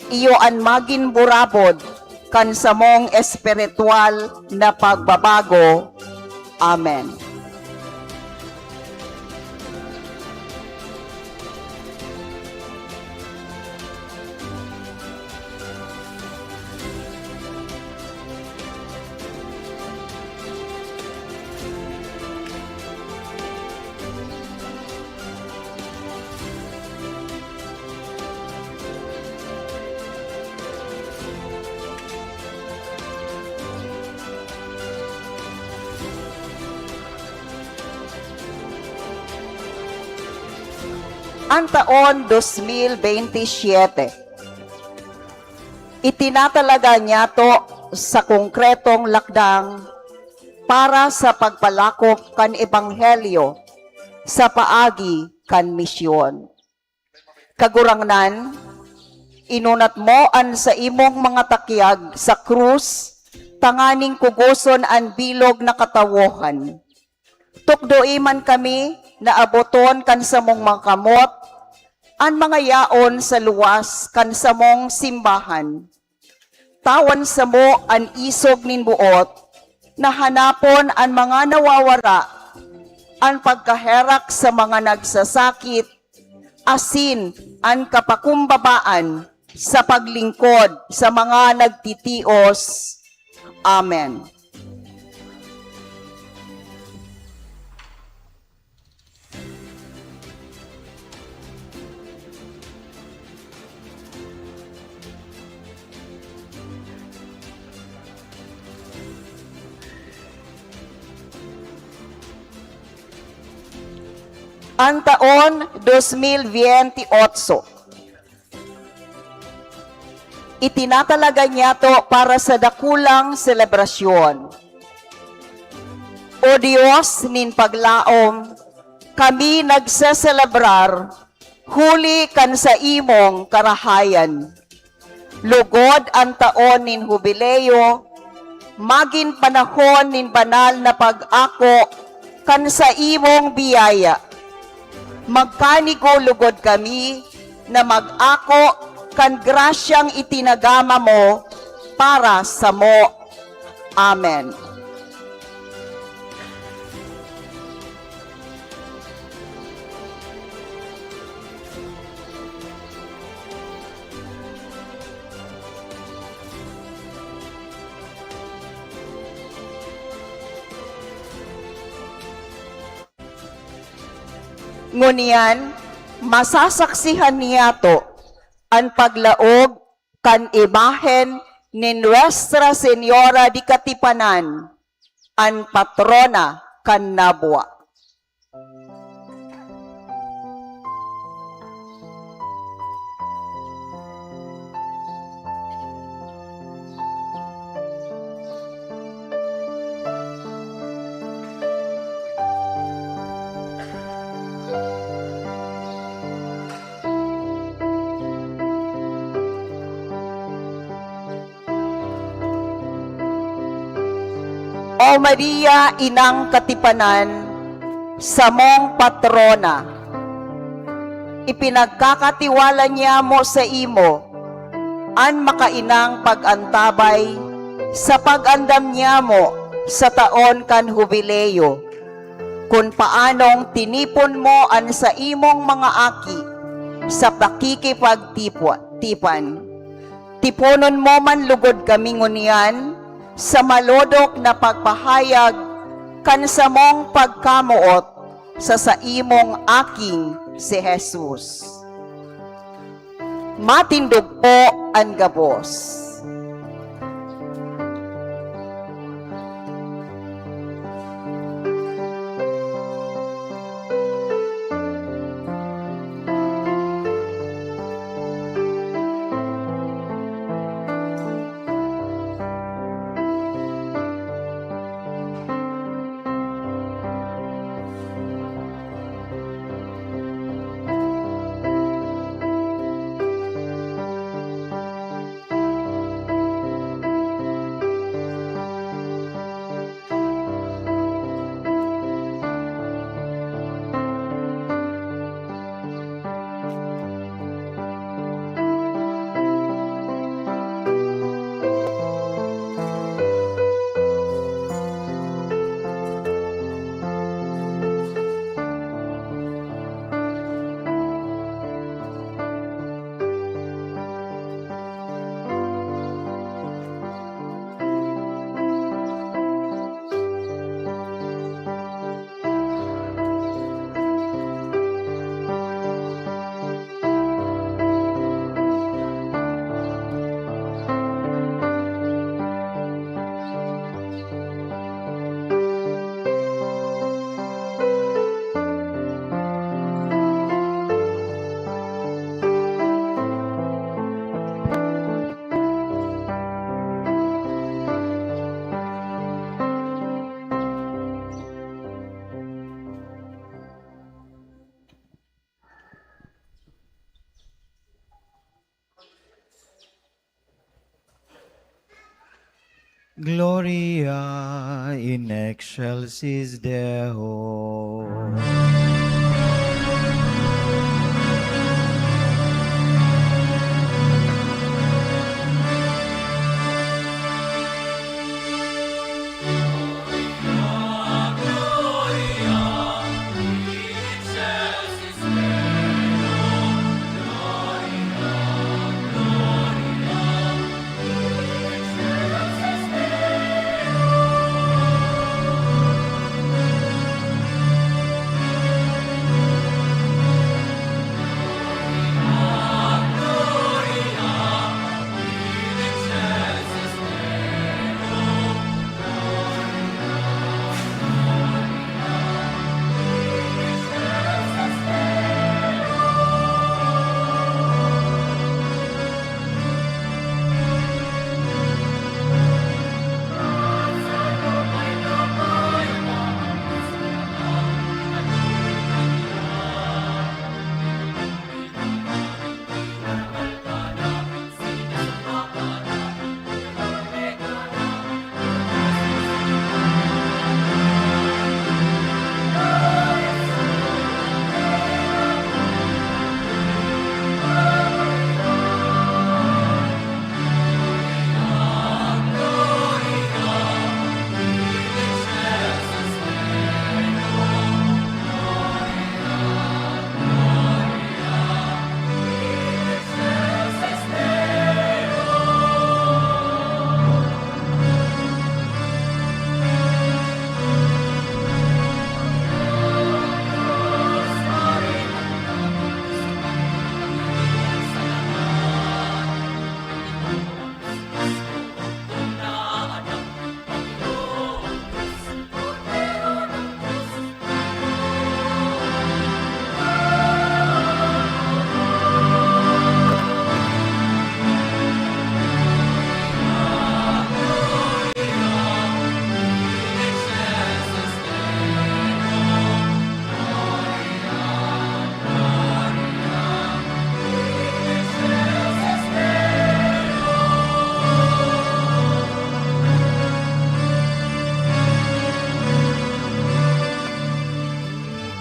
iyo an magin burabod kan samong espiritual na pagbabago. Amen. An taon dos mil bente siyete, itinatalaga niyato sa konkretong lakdang para sa pagpalakop kan ebanghelyo sa paagi kan misyon. Kagurangnan, inunat mo an saimong mga takyag sa krus tanganing kugoson an bilog na katawohan. Tukdoe man kami na aboton kan samong mga kamot an mga yaon sa luwas kan samong simbahan. Tawan samo an isog nin boot na hanapon an mga nawawara, an pagkaherak sa mga nagsasakit, asin an kapakumbabaan sa paglingkod sa mga nagtitios. Amen. An taon dos mil veinte y ocho, itinatalaga niyato para sa dakulang selebrasyon. O Dios nin paglaom, kami nagseselebrar huli kan saimong karahayan. Lugod an taon nin Hubileo, magin panahon nin banal na pag-ako kan saimong biyaya. Magkanigo lugod kami na mag-ako kan grasyang itinagama mo para samo. Amen. Ngunyan, masasaksihan niyato an paglaog kan imahen ni Nuestra Señora de Katipanan, an patrona kan Nabua. O Maria, Inang Katipanan, samong patrona, ipinagkakatiwala niyamo saimo an makainang pag-antabay sa pag-andam niyamo sa taon kan Hubileo, kun paanong tinipon mo an saimong mga aki sa pakikipagtipwa-, tipan. Tiponon mo man lugod kami ngunyan sa malodok na pagpahayag kan samong pagkamoot sa saimong Aking si Jesus. Matindog po an gabos. Gloria in excelsis Deo.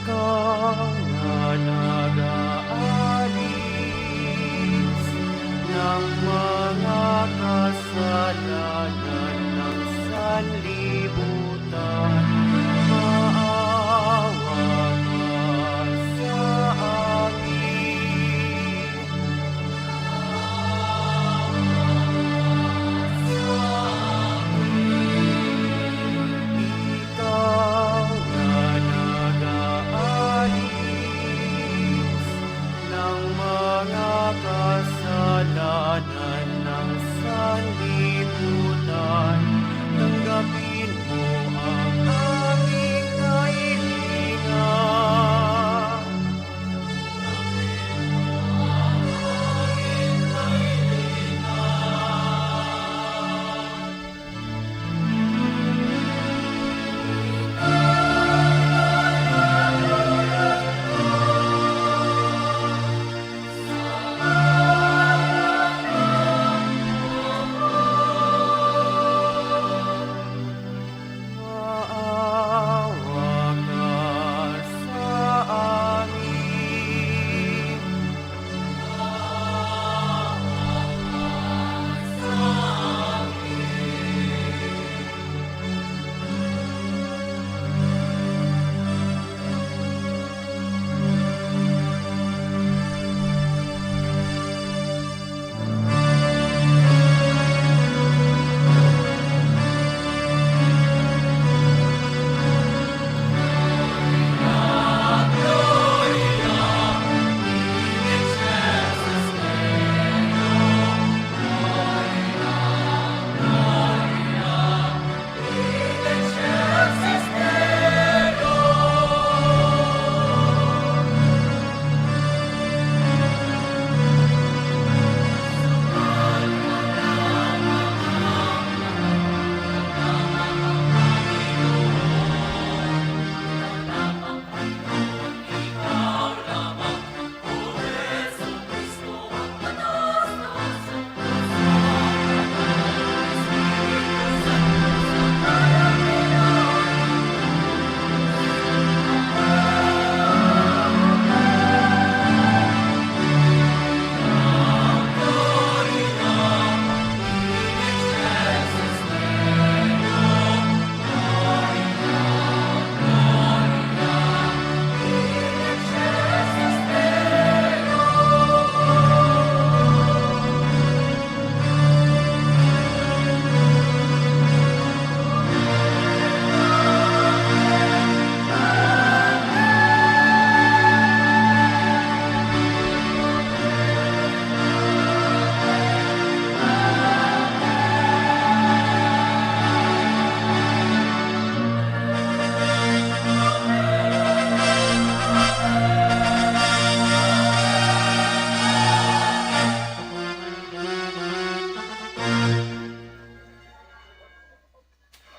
Ikaw na nag-aalis ng mga kasalanan ng sanlibutan, maawa ka sa amin. Ikaw na nag-aalis ng mga kasalanan ng sanlibutan, tanggapin mo ang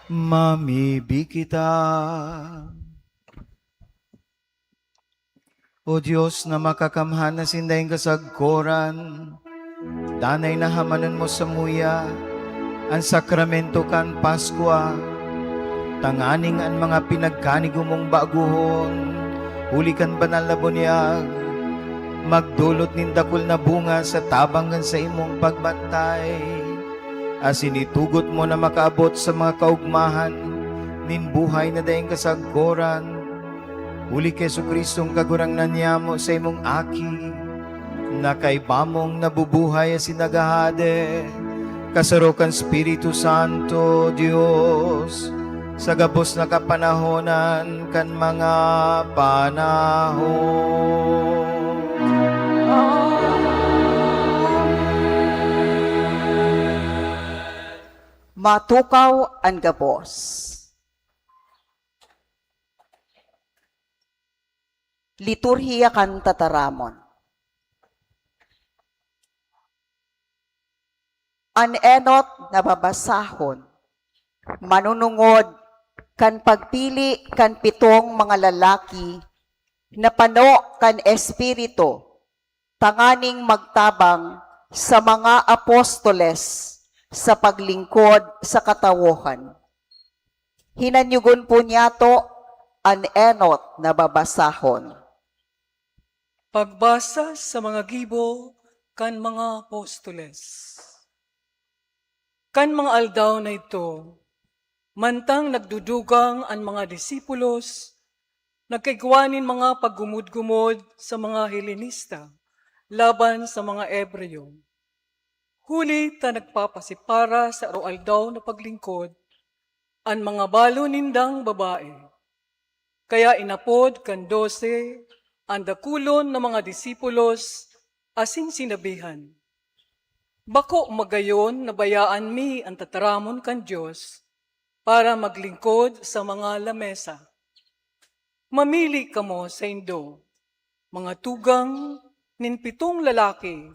Mamibi kita. O Dios na makakamhan na sinda nin kasagkoran, danay na hamanon mo samuya an sakramento kan Paskwa, tanganing an mga pinagkanigo mong baguhon huli kan banal na bunyag magdolot nin dakul na bunga sa tabang kan saimong pagbantay, asin itugot mo na makaabot sa mga kaogmahan nin buhay na daing kasagkoran. Huli ki Jesu-Cristong Kagurangnan niamo, saimong Aki, na kaiba mong nabubuhay asin naghahade, kasaro kan Espiritu Santo, Dios, sa gabos na kapanahonan kan mga panahon. Matukaw an gabos. Liturhiya kan Tataramon. An enot na babasahon manunungod kan pagpili kan pitong mga lalaki na pano kan Espiritu tanganing magtabang sa mga apostoles sa paglingkod sa katawohan. Hinanyogon po niyato an enot na babasahon. Pagbasa sa mga gibo kan mga apostoles. Kan mga aldaw na idto, mantang nagdudugang an mga disipulos, nagkaigwa nin mga paggumod-gumod sa mga Helenista laban sa mga Hebreo. Huli ta nagpapasipara sa aroaldaw na paglingkod an mga balo nindang babae. Kaya inapod kan dose an dakulon na mga disipulos asin sinabihan, "Bako magayon na bayaan mi an tataramon kan Dios para maglingkod sa mga lamesa. Mamili kamo saindo, mga tugang nin pitong lalaki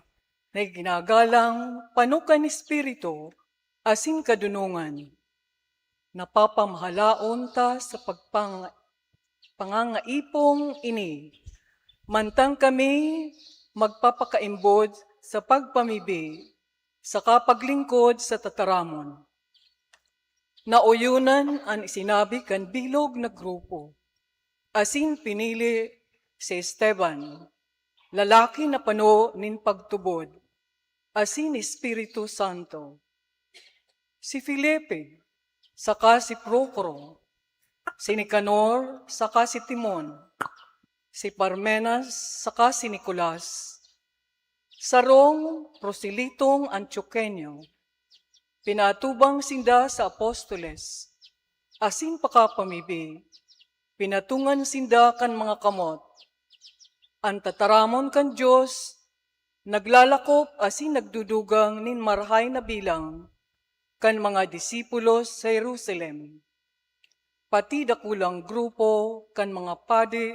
na iginagalang pano kan Espiritu asin kadonongan. Napapamahalaon ta sa pagpang-, pangangaipong ini, mantang kami magpapakaimbod sa pagpamibi saka paglingkod sa tataramon." Naoyonan an isinabi kan bilog na grupo, asin pinili si Esteban, lalaki na pano nin pagtubod asin Espiritu Santo, si Felipe, saka si Procoro, si Nicanor, saka si Timon, si Parmenas, saka si Nicolas, sarong proselitong Antioqueño. Pinaatubang sinda sa apostoles, asin pakapamibi, pinatungan sinda kan mga kamot. An tataramon kan Dios naglalakop asin nagdudugang nin marahay na bilang kan mga disipulos sa Jerusalem. Pati dakulang grupo kan mga padi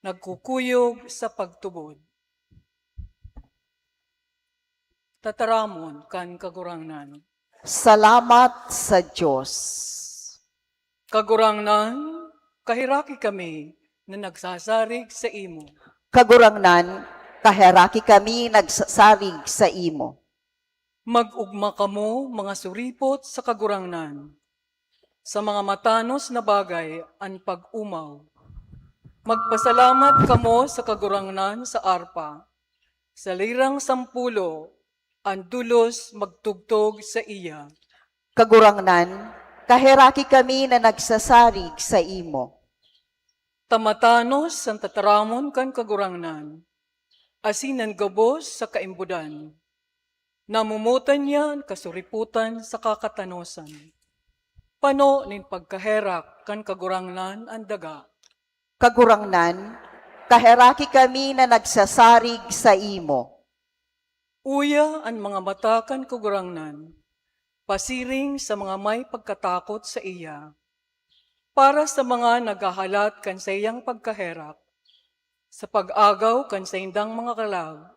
nagkukuyog sa pagtubod. Tataramon kan Kagurangnan. Salamat sa Dios. Kagurangnan, kaheraki kami na nagsasarig saimo. Kagurangnan, kaheraki kami nagsasarig saimo. Mag-ugma kamo, mga suripot sa Kagurangnan. Sa mga matanos na bagay an pag-omaw. Magpasalamat kamo sa Kagurangnan sa arpa, sa lirang sampulo, an dolos magtugtog saiya. Kagurangnan, kaheraki kami na nagsasarig saimo. Ta matanos an tataramon kan Kagurangnan, asin an gabos sa kaimbodan. Namomotan niya an kasuripotan saka katanosan. Pano nin pagkaherak kan Kagurangnan an daga. Kagurangnan, kaheraki kami na nagsasarig saimo. Uya an mga mata kan Kagurangnan pasiring sa mga may pagkatakot saiya, para sa mga naghahalat kan saiyang pagkaherak, sa pag-agaw kan saindang mga kalag,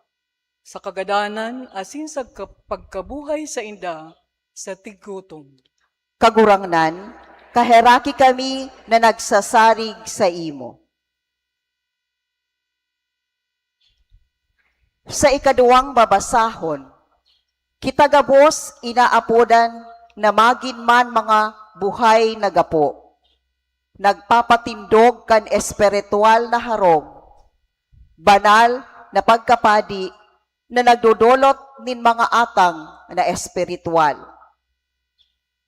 sa kagadanan asin sa ka-, pagkabuhay sainda sa tiggutom. Kagurangnan, kaheraki kami na nagsasarig saimo. Sa ikaduwang babasahon, kita gabos inaapodan na magin man mga buhay na gapo, nagpapatindog kan espiritual na harong, banal na pagkapadi na nagdodolot nin mga atang na espiritual.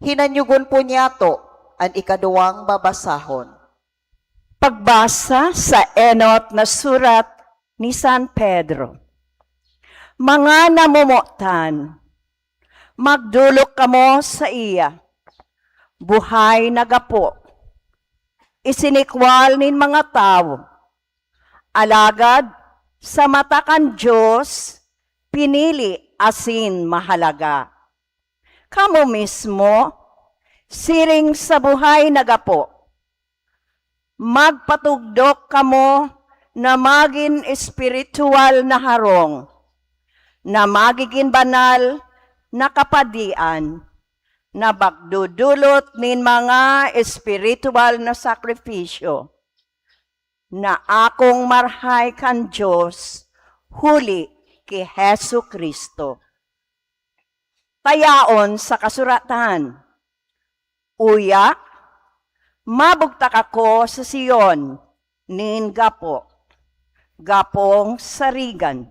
Hinanyugon po niyato an ikaduwang babasahon. Pagbasa sa enot na surat ni San Pedro. Mga namomotan, magdolok kamo saiya, buhay na gapo, isinikwal nin mga tawo, alagad sa mata kan Dios, pinili asin mahalaga. Kamo mismo, siring sa buhay na gapo, magpatugdok kamo na magin espiritual na harong, na magigin banal na kapadian, na magdodolot nin mga espiritual na sakripisyo, na akong marhay kan Dios huli ki Jesu-Cristo. Tayaon sa kasuratan, "Uya, mabugtak ako sa Sion nin gapo, gapong sarigan,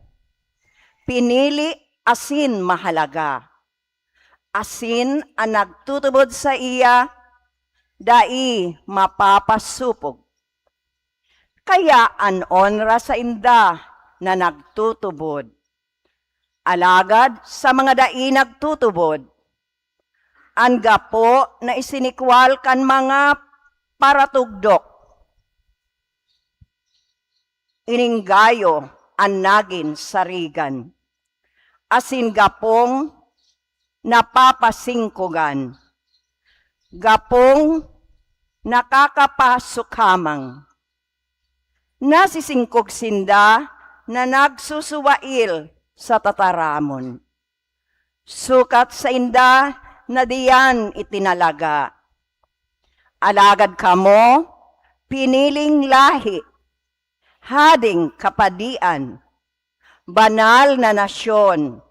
pinili asin mahalaga, asin an nagtutubod saiya dai mapapasopog." Kaya an onra sainda na nagtutubod. Alagad sa mga dai nagtutubod, an gapo na isinikwal kan mga paratugdok, inenggayo an nagin sarigan, asin gapong napapasingkogan, gapong nakakapasukamang. Nasisingkog sinda na nagsusuwail sa tataramon. Sukat sainda na diyan itinalaga. Alagad kamo, piniling lahi, hading kapadian, banal na nasyon,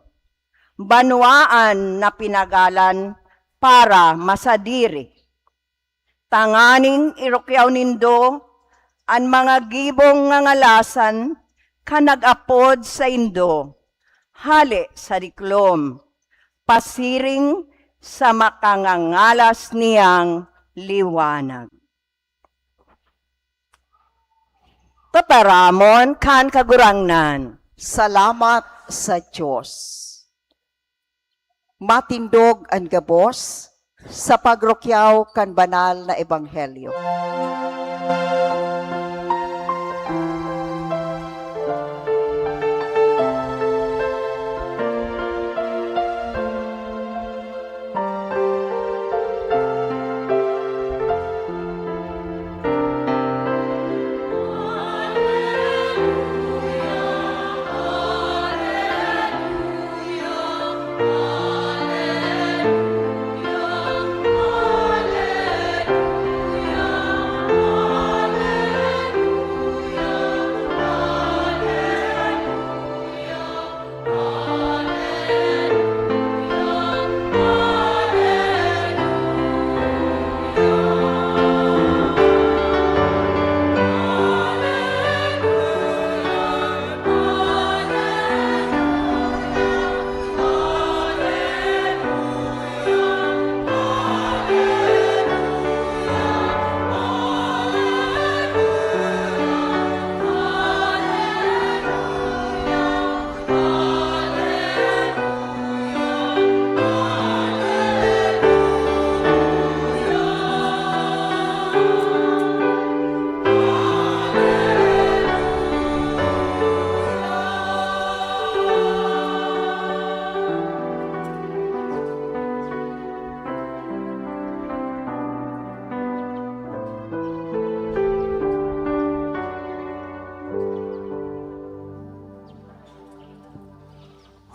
banwaan na pinagalan para masadiri, tanganing irukyaw nindo an mga gibong ngangalasan kan nag-apod saindo hale sa diklom, pasiring sa makangangalas niyang liwanag. Tataramon kan Kagurangnan. Salamat sa Dios. Matindog an gabos sa pagrukyaw kan banal na ebanghelyo.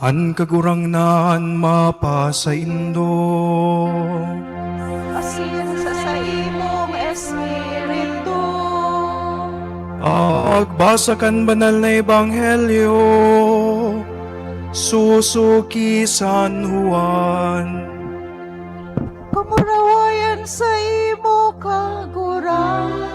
An Kagurangnan mapasaindo. sa saimong Espiritu. Pagbasa kan Banal na Ebanghelyo susuki San Juan. Kamurawayan saimo, Kagurangnan.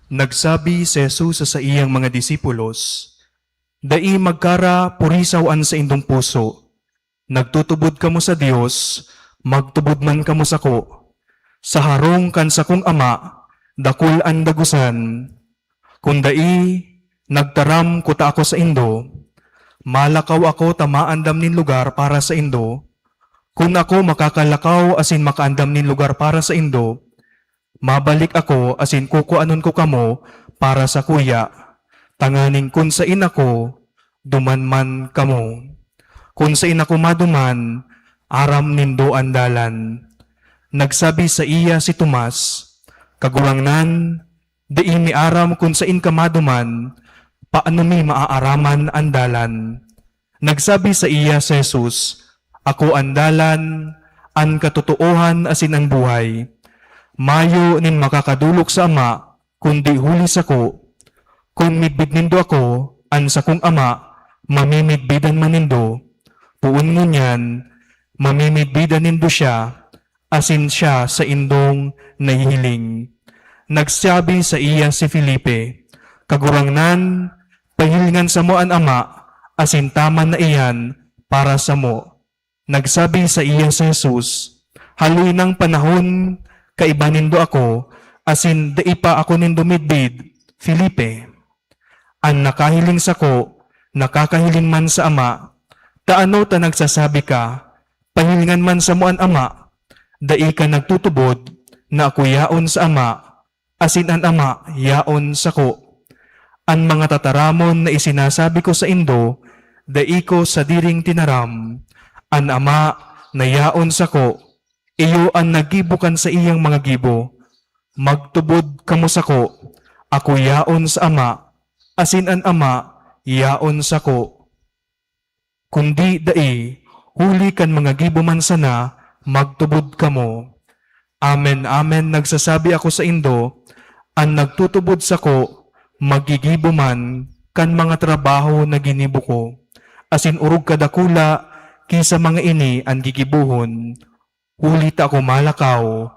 Nagsabi si Jesus sa saiyang mga disipulos, "Dai magkara purisaw an saindong puso. Nagtutubod kamo sa Dios, magtubod man kamo sako. Sa harong kan sakong Ama, dakul an dagosan. Kun dai, nagtaram kuta ako saindo. Malakaw ako ta maandam nin lugar para saindo. Kun ako makakalakaw asin makaandam nin lugar para saindo, mabalik ako asin kukuanon ko kamo para sakuya, tanganing kun saen ako, duman man kamo. Kun saen ako maduman, aram nindo an dalan." Nagsabi saiya si Tomas, "Kagurangnan, dai mi aram kun saen ka maduman, paano mi maaaraman an dalan?" Nagsabi saiya si Jesus, "Ako an dalan, an katotoohan asin an buhay. Mayo nin makakadolok sa Ama kundi huli sako. Kun midbid nindo ako, an sakong Ama mamimidbidan man nindo. Poon ngunyan, mamimidbidan nindo siya, asin siya saindong nahihiling." Nagsabi saiya si Felipe, "Kagurangnan, pahilingan samo an Ama, asin taman na iyan para samo." Nagsabi saiya si Jesus, "Haloy nang panahon kaiba nindo ako, asin dai pa ako nindo midbid, Felipe. An nakahiling sako, nakakahiling man sa Ama. Ta ano ta nagsasabi ka, 'Pahilingan man samo an Ama'? Dai ka nagtutubod na ako yaon sa Ama, asin an Ama yaon sako. An mga tataramon na isinasabi ko saindo, dai ko sadiring tinaram. An Ama na yaon sako, iyo an naggibo kan saiyang mga gibo. Magtubod kamo sako, ako yaon sa Ama, asin an Ama yaon sako. Kundi dai, huli kan mga gibo man sana, magtubod kamo. Amen, amen, nagsasabi ako saindo, an nagtutubod sako, maggigibo man kan mga trabaho na ginibo ko, asin orog kadakula ki sa mga ini an gigibohon, huli ta ako malakaw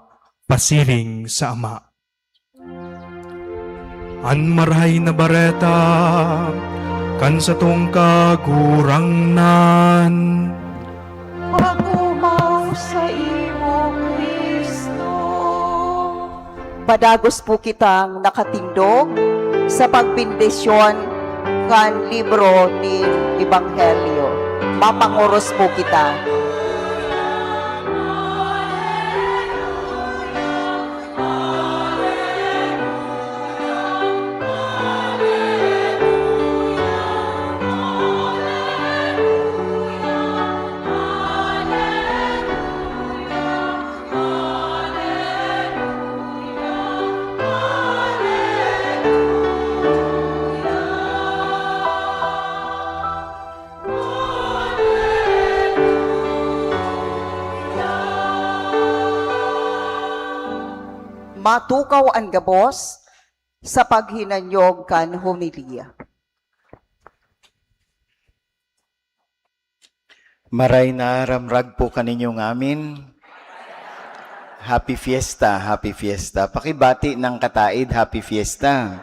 pasiring sa Ama." An Marahay na Bareta kan satong Kagurangnan. Pag-omaw saimo, Cristo. Padagos po kitang nakatindog sa pagbendisyon kan libro nin Ebanghelyo. Mapangoros po kita. Matukaw an gabos sa paghinanyog kan homilya. Maray na ramrag po kaninyong amin. Happy Fiesta, Happy Fiesta. Pakibati ng kataid, Happy Fiesta.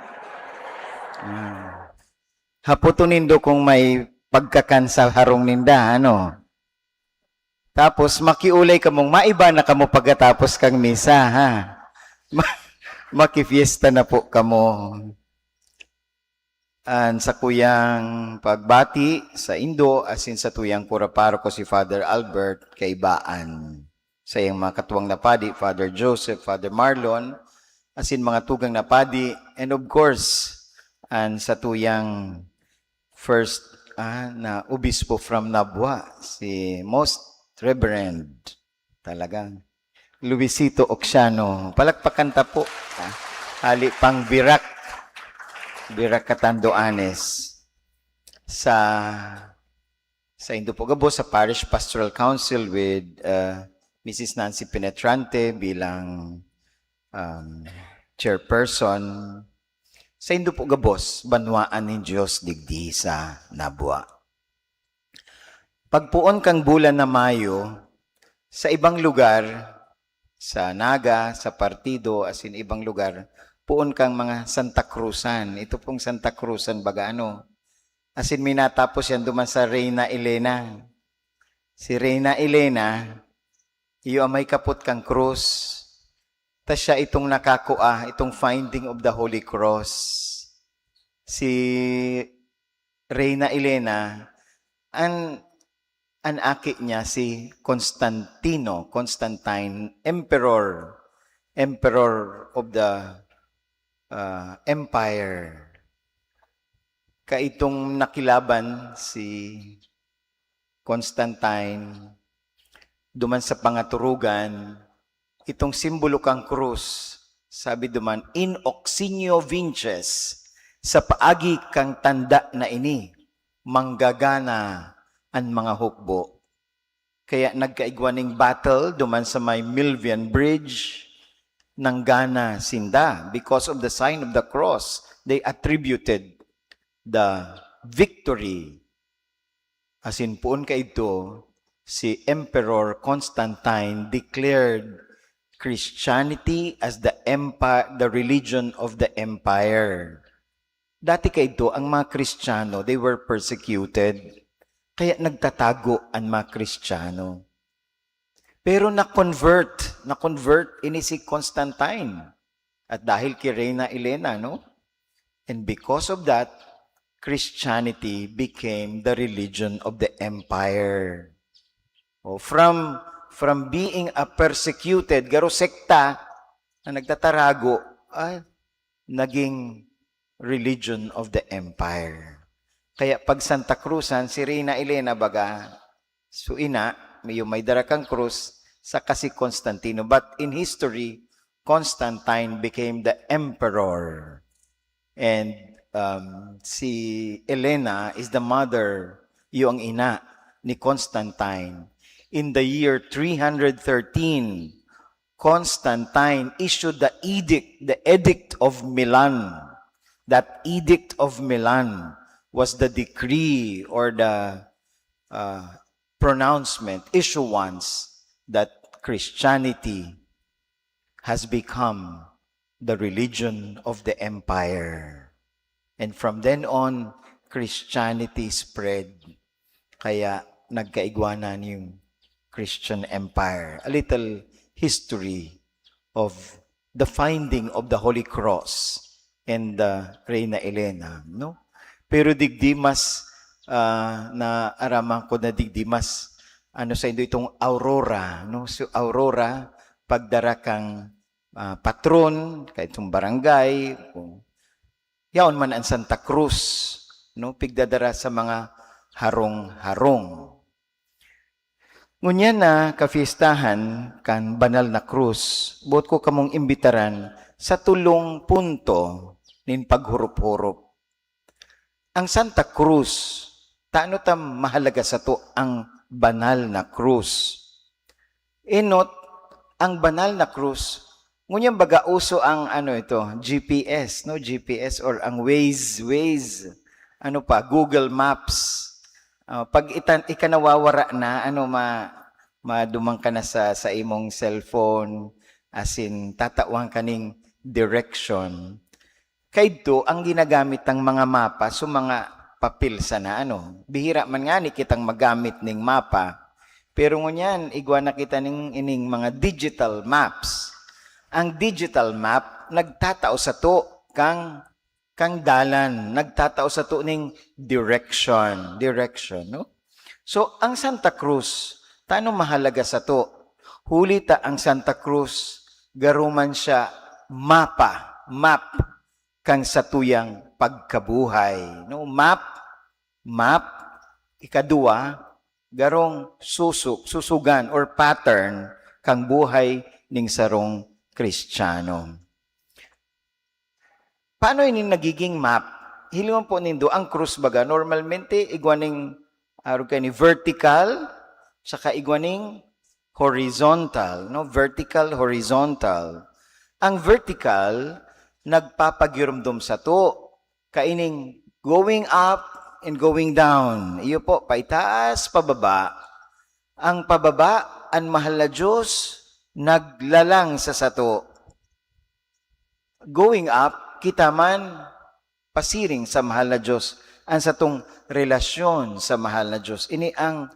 Ah. Hapoton nindo kung may pagkakan sa harong ninda, ano? Tapos makiulay kamong maiba na kamo pagkatapos kang misa, ha? Ma-, makifiesta na po kamo. An sakuyang pagbati saindo asin satuyang kura paroko si Father Albert Kaibaan, saiyang mga katuwang na padi, Father Joseph, Father Marlon, asin mga tugang na padi, and of course, an satuyang first, ah, na obispo from Nabua, si Most Reverend, talagang Luisito Oxiano. Palakpakan ta po, ah. Hali pang Virac. Bira Catanduanes, sa, sa Indopogaboso, sa Parish Pastoral Council with, uh, Missus Nancy Penetrante bilang, um, chairperson. Sa Indopogaboso, banwaan nin Dios digdi sa Nabua. Pagpoon kan bulan na Mayo, sa ibang lugar, sa Naga, sa Partido, asin ibang lugar, poon kang mga Santa Cruzan. Ito pong Santa Cruzan, baga ano, asin may natapos yan duman sa Reina Elena. Si Reina Elena, iyo ang may kapot kang krus. Ta siya itong nakakua, itong finding of the Holy Cross. Si Reina Elena, an, an aki niya si Constantino, Constantine, emperor, emperor of the, ah, empire. Kaitong nakilaban si Constantine, duman sa pangaturugan, itong simbolo kang krus, sabi duman, "In occiso vinces," sa paagi kang tanda na ini, manggagana an mga hukbo. Kaya nagkaigwa ning battle duman sa may Milvian Bridge, nanggana sinda. Because of the sign of the cross, they attributed the victory. Asin poon kaidto, si Emperor Constantine declared Christianity as the empi-, the religion of the empire. Dati kaidto, ang mga Kristiyano, they were persecuted. Kaya nagtatago an mga Kristiyano. Pero na-convert, na-convert ini si Constantine. At dahil kay Reina Elena, no? And because of that, Christianity became the religion of the empire. O, from, from being a persecuted, garo sekta na nagtatarago, ah, naging religion of the empire. Kaya pag Santa Cruzan, si Reina Elena baga, so ina, may, yung may dara kang krus, saka si Constantino. But in history, Constantine became the emperor. And, um, si Elena is the mother, iyo ang ina ni Constantine. In the year three hundred thirteen, Constantine issued the edict, the Edict of Milan. That Edict of Milan was the decree or the, uh, pronouncement, issuance that Christianity has become the religion of the empire. And from then on, Christianity spread. Kaya nagkaigwa na yung Christian Empire. A little history of the finding of the Holy Cross and the Reina Elena, no? Pero digdi mas, ah, naaraman ko na digdi mas, ano, saindo itong Aurora, no? So, Aurora, pagdara kang, ah, patron, kahit yung barangay, kung yaon man ang Santa Cruz, no? Pigdadara sa mga harong-harong. Ngunyan na kafiestahan kan Banal na Cruz, boot ko kamong imbitaran sa tolong punto nin paghurup-hurup. Ang Santa Cruz, tano ta mahalaga sato ang Banal na Cruz? Enot, ang Banal na Cruz, ngunyan baga uso ang, ano ito, G P S, no? G P S or ang Waze, Waze, ano pa, Google Maps. Ah, pag itan-, ika nawawara na, ano, ma-, maduman ka na sa, sa imong cellphone, asin tatawan ka ning direction. Kaidto, ang ginagamit ng mga mapa, so mga papel sana, ano. Bihira man ngani kitang magamit ning mapa, pero ngunyan, igwa na kita ning, ining mga digital maps. Ang digital map, nagtatao sato kang kang dalan, nagtatao sato ning direction, direction, no? So, ang Santa Cruz, tano mahalaga sato? Huli ta ang Santa Cruz, garo man siya mapa, map, kan satuyang pagkabuhay, no? Map, map, ikaduwa, garong susuk, susugan or pattern kang buhay ning sarong Kristiyano. Paano ini nagiging map? Hilingon po nindo, ang krus baga, normalmente, igwa ning, arog kaini, vertical, saka igwa ning horizontal, no? Vertical, horizontal. Ang vertical, nagpapagiromdom sato, kaining going up and going down. Iyo po, paitaas, pababa. Ang pababa, an mahal na Diyos, naglalang sa sato. Going up, kita man, pasiring sa mahal na Diyos, an satong relasyon sa mahal na Diyos. Ini ang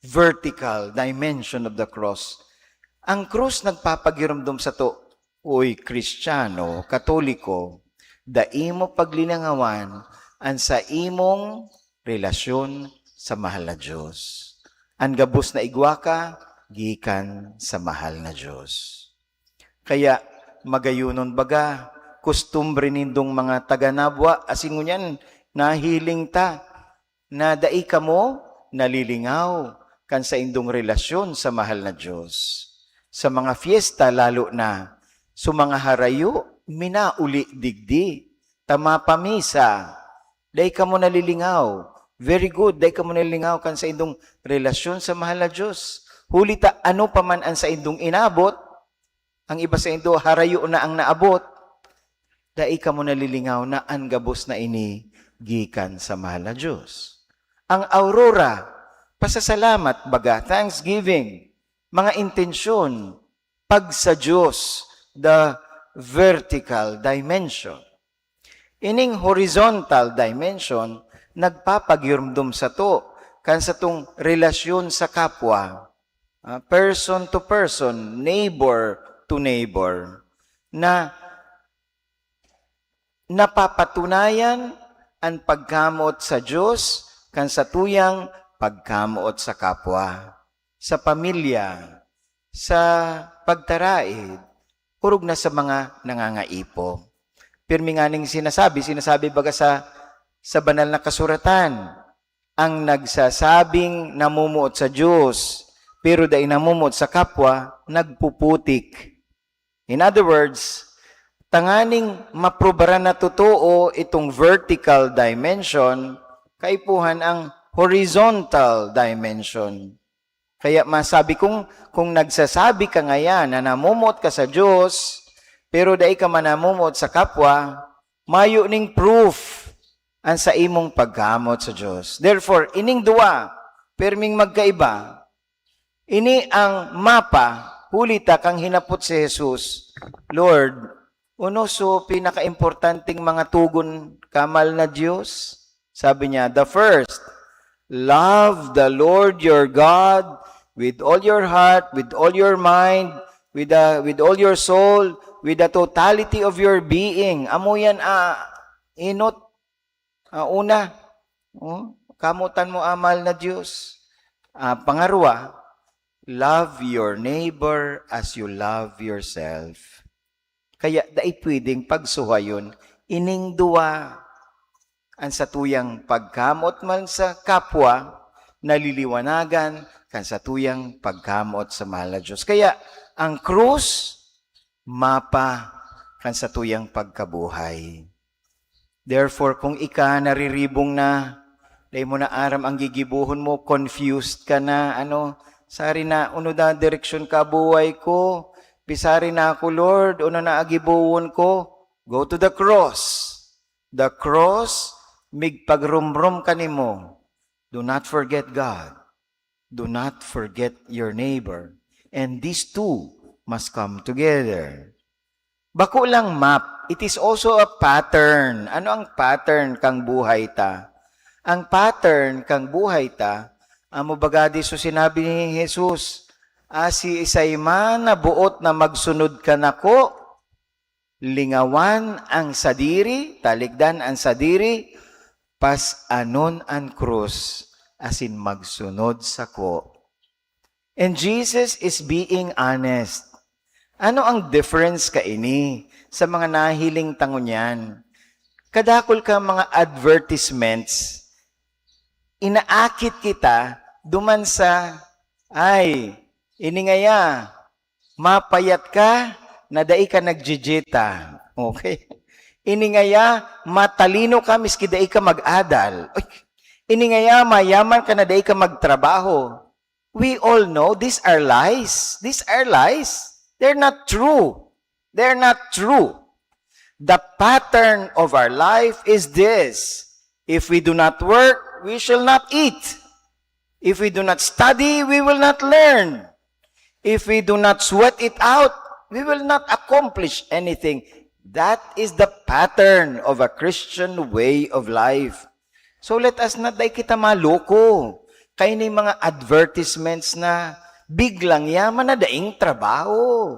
vertical dimension of the cross. Ang krus nagpapagiromdom sato, "Uy, Kristiyano, Katoliko, dai mo paglilingawan an saimong relasyon sa mahal na Diyos. An gabos na igwa ka, gikan sa mahal na Diyos." Kaya, magayonon baga, kustumbre nindong mga taga Nabua, asin ngunyan, nahiling ta na dai kamo nalilingaw kan saindong relasyon sa mahal na Diyos. Sa mga fiesta lalo na, so mga harayo, minauli digdi, ta mapamisa, dai kamo nalilingaw. Very good, dai kamo nalilingaw kan saindong relasyon sa mahal na Diyos. Huli ta, ano pa man an saindong inabot, ang iba saindo harayo na ang naabot, dai kamo nalilingaw na an gabos na ini gikan sa mahal na Diyos. Ang aurora, pasasalamat baga, thanksgiving, mga intensyon, pag sa Diyos, the vertical dimension. Ining horizontal dimension, nagpapagiromdom sato kan satong relasyon sa kapwa, ah, person to person, neighbor to neighbor, na napapatunayan an pagkamoot sa Diyos kan satuyang pagkamoot sa kapwa, sa pamilya, sa pagtaraid, orog na sa mga nangangaipo. Pirmi nganing sinasabi, sinasabi baga sa, sa Banal na Kasuratan, "Ang nagsasabing namumuot sa Diyos, pero dai namumuot sa kapwa, nagpuputik." In other words, tanganing maprobaran na totoo itong vertical dimension, kaipuhan ang horizontal dimension. Kaya masabi kong, kung nagsasabi ka ngayan na namumuot ka sa Diyos, pero dai ka man namumuot sa kapwa, mayo ning proof an saimong pagkamoot sa Diyos. Therefore, ining duwa, perming magkaiba. Ini ang mapa, huli ta kan hinapot si Jesus, "Lord, ano so pinakaimportanteng mga togon kan mahal na Diyos?" Sabi niya, "The first, love the Lord your God with all your heart, with all your mind, with, uh, with all your soul, with the totality of your being." Amo yan, ah, enot. Ah, una, oh, kamotan mo an mahal na Diyos. Ah, pangarwa, love your neighbor as you love yourself. Kaya dai pwedeng pagsuhayon ining duwa, an satuyang pagkamoot man sa kapwa, naliliwanagan kan satuyang pagkamoot sa mahal na Diyos. Kaya ang krus, mapa kan satuyang pagkabuhay. Therefore, kung ika nariribong na, dai mo na aram an gigibohon mo, confused ka na, ano, "Sari na, ano na direksyon ka buhay ko? Pisari na ako, Lord, ano na an gibohon ko?" Go to the cross. The cross, migpagromrom kanimo. Do not forget God. Do not forget your neighbor. And these two must come together. Bako lang map, it is also a pattern. Ano ang pattern kan buhay ta? Ang pattern kan buhay ta, amo baga di so sinabi ni Jesus, "Ah, siisay man na boot na magsunod kanako, lingawan an sadiri, talikdan an sadiri, pas-anon an krus, asin magsunod sako." And Jesus is being honest. Ano ang difference kaini sa mga nahiling ta ngunyan? Kadakul kan mga advertisements, inaakit kita duman sa, "Ay, ini ngaya, mapayat ka na dai ka nagdidiyeta." Okay? Ini ngaya, matalino ka miski dai ka mag-adal. Uy, ini ngaya, mayaman ka na dai ka magtrabaho. We all know these are lies. These are lies. They're not true. They're not true. The pattern of our life is this. If we do not work, we shall not eat. If we do not study, we will not learn. If we do not sweat it out, we will not accomplish anything. That is the pattern of a Christian way of life. So let us not, dai kita maloko. Kaya ni mga advertisements na biglang yaman na daing trabaho.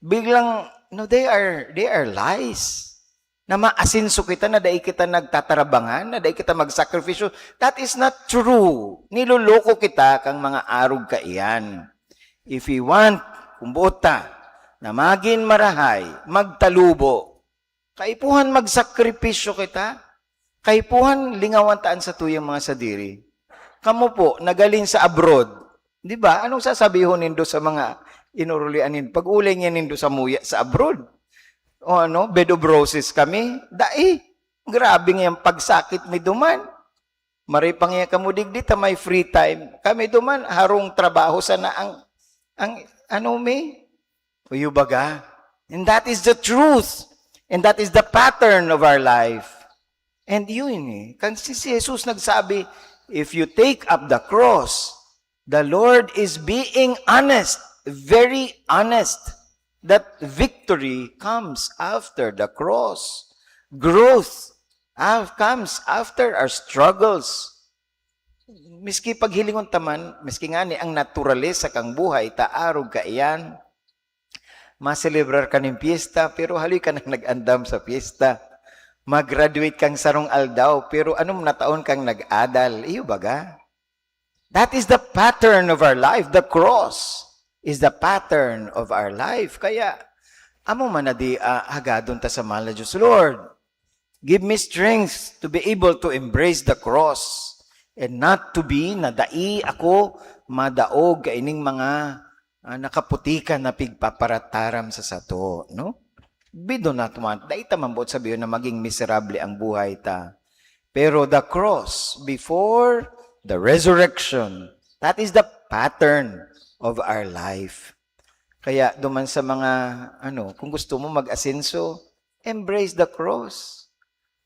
Biglang, no, they are, they are lies. Na maasenso kita, na dai kita nagtatarabangan, na dai kita magsakripisyo. That is not true. Niloloko kita kang mga arog kaiyan. If we want, kung boot ta, na magin marahay, magtalubo, kaipuhan magsakripisyo kita. Kaipuhan lingawan ta an satuyang mga sadiri. Kamo po, nagaling sa abroad. Di ba? Anong sasabihon nindo sa mga inurulian nindo? Pag-ulay niya nindo sa muya sa abroad. O ano, bed of roses kami? Dai. Grabe nga yung pagsakit mi duman. Maray pa nga kamo digdi ta may free time. Kami duman, harong trabaho sana ang, ang ano mi? Uyo baga? And that is the truth. And that is the pattern of our life. And yun eh, kan si si Jesus nagsabi, "If you take up the cross," the Lord is being honest, very honest, that victory comes after the cross. Growth ah, comes after our struggles. Miski paghilingon ta man, miski ngani ang naturalesa kan buhay ta arog kaiyan, maselebrar ka nin pyesta, pero haloy ka nang nag-andam sa pyesta. Mag-graduate kang sarong aldaw, pero ano, nataon kang nag-adal. Iyo baga? That is the pattern of our life. The cross is the pattern of our life. Kaya, amo man na di, ah, hagadon ta sa mahal na Diyos, "Lord, give me strength to be able to embrace the cross and not to be na dai ako madaog kaining mga, ah, nakaputikan na pigpaparataram sa sato," no? We do not want, dai ta man boot sabihon na maging miserable ang buhay ta. Pero the cross before the resurrection, that is the pattern of our life. Kaya duman sa mga, ano, kung gusto mo mag-asenso, embrace the cross.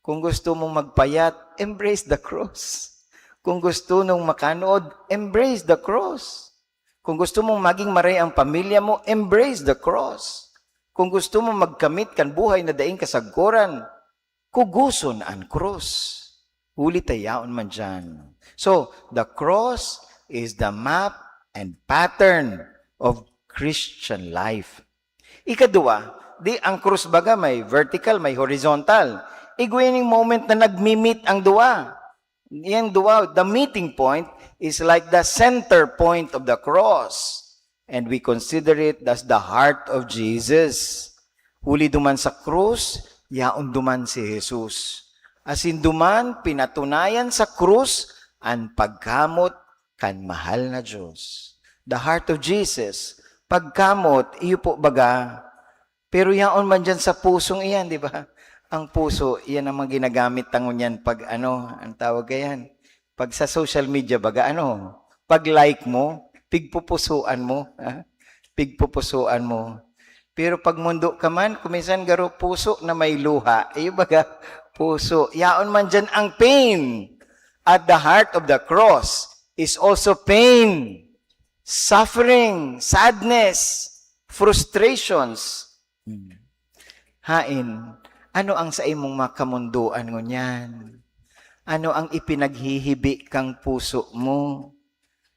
Kung gusto mong magpayat, embrace the cross. Kung gusto mong makanod, embrace the cross. Kung gusto mong maging maray ang pamilya mo, embrace the cross. Kung gusto mo magkamit kan buhay na daing kasagkoran, kugoson an krus. Huli ta yaon man diyan. So, the cross is the map and pattern of Christian life. Ikaduwa, di ang krus baga may vertical, may horizontal. Igwa ning moment na nagmi-meet ang duwa. Yang duwa, the meeting point is like the center point of the cross. And we consider it as the heart of Jesus. Huli duman sa krus, yaon duman si Jesus. Asin duman, pinatunayan sa krus an pagkamot kan mahal na Diyos. The heart of Jesus, pagkamot, iyo po baga. Pero yaon man diyan sa pusong iyan, di ba? Ang puso, iyan ang mga ginagamit ta ngunyan pag ano, ang tawag kayan? Pag sa social media, baga ano? Pag like mo, pigpupusuan mo, ha? Pigpupusuan mo. Pero pag mundo ka man, kuminsan garo puso na may luha. Iyo baga, puso. Yaon man diyan ang pain. At the heart of the cross is also pain, suffering, sadness, frustrations. Hmm. Hain, ano ang saimong makamundoan ngunyan? Ano ang ipinaghihibi kang puso mo?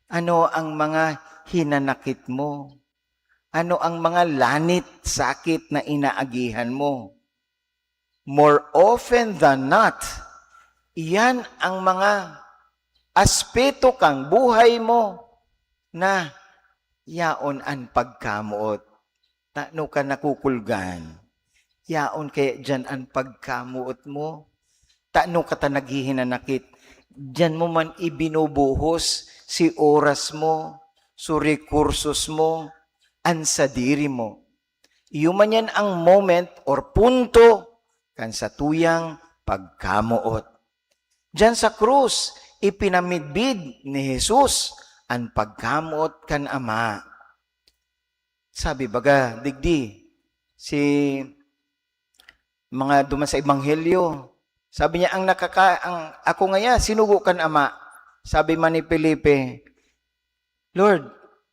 Ano ang mga hinanakit mo? Ano ang mga lanit, sakit na inaagihan mo? More often than not, iyan ang mga aspeto kang buhay mo na yaon an pagkamoot. Tano ka nakukulgan? Yaon kaya diyan an pagkamoot mo? Tano ka ta naghihinanakit? Diyan mo man ibinubuhos si oras mo, su rekursos mo, an sadiri mo. Iyo man yan ang moment or punto kan satuyang pagkamoot. Diyan sa krus, ipinamidbid ni Jesus an pagkamoot kan Ama. Sabi baga, digdi, si mga duman sa Ebanghelyo, sabi niya, "Ang nakaka-, ang, ako ngaya, sinugo kan Ama." Sabi man ni Felipe, "Lord,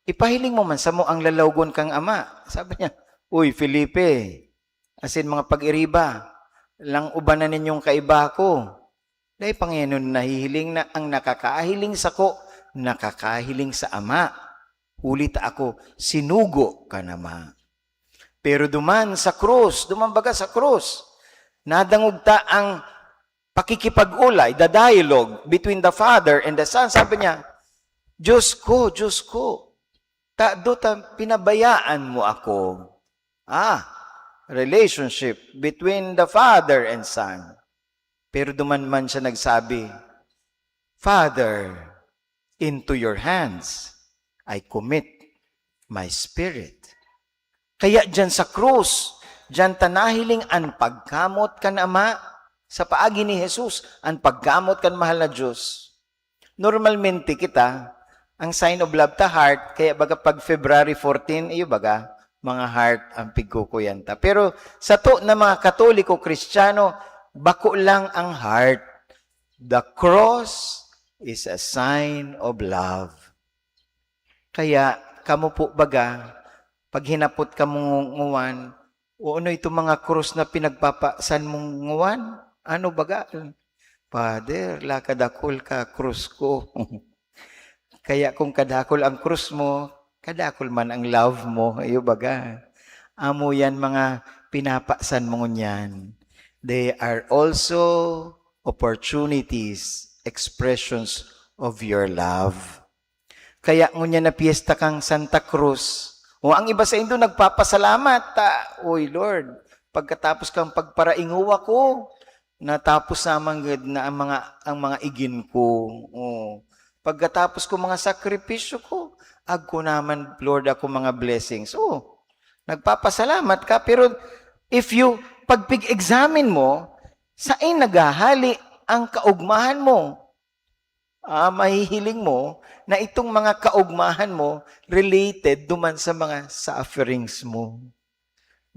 ipahiling mo man samo ang lalawgon kang Ama." Sabi niya, "Uy, Felipe, asin mga pag-iriba, lang ubanan ninyong kaiba ko. Dai pa ngayon nahihiling na ang nakakahiling sako, nakakahiling sa Ama. Huli ta ako, sinugo kan Ama." Pero duman sa krus, duman baga sa krus, nadangog ta ang pakikipag-olay, the dialogue between the Father and the Son. Sabi niya, "Diyos ko, Diyos ko, tado ta pinabayaan mo ako?" Ah, relationship between the Father and Son. Pero duman man siya nagsabi, "Father, into your hands I commit my spirit." Kaya diyan sa krus, diyan ta nahiling an pagkamot kan Ama, sa paagi ni Jesus, an pagkamot kan mahal na Diyos. Normalmente kita, ang sign of love ta heart, kaya baga pag February fourteen, iyo baga, mga heart ang pigkukuyan ta. Pero sato na mga Katoliko, Kristiyano, bako lang ang heart. The cross is a sign of love. Kaya, kamo po baga, pag hinapot kamo ngunguan, "O ano itong mga krus na pinagpapasan mong nguan? Ano baga?" "Father, la kadakul ka krus ko." Kaya kung kadakul ang krus mo, kadakul man ang love mo. Iyo baga. Amo yan mga pinapasan mo ngunyan. They are also opportunities, expressions of your love. Kaya ngunyan na piyesta kang Santa Cruz, o ang iba saindo nagpapasalamat, ta, "Uy, Lord, pagkatapos kang pagparaingowa ko, natapos na manggad na ang mga, ang mga igin ko. O, pagkatapos ko mga sakripisyo ko, agko naman, Lord, ako mga blessings." O, nagpapasalamat ka, pero if you, pag pig-examine mo, sain naghahali ang kaugmahan mo? Ah, mahihiling mo na itong mga kaugmahan mo related duman sa mga sufferings mo,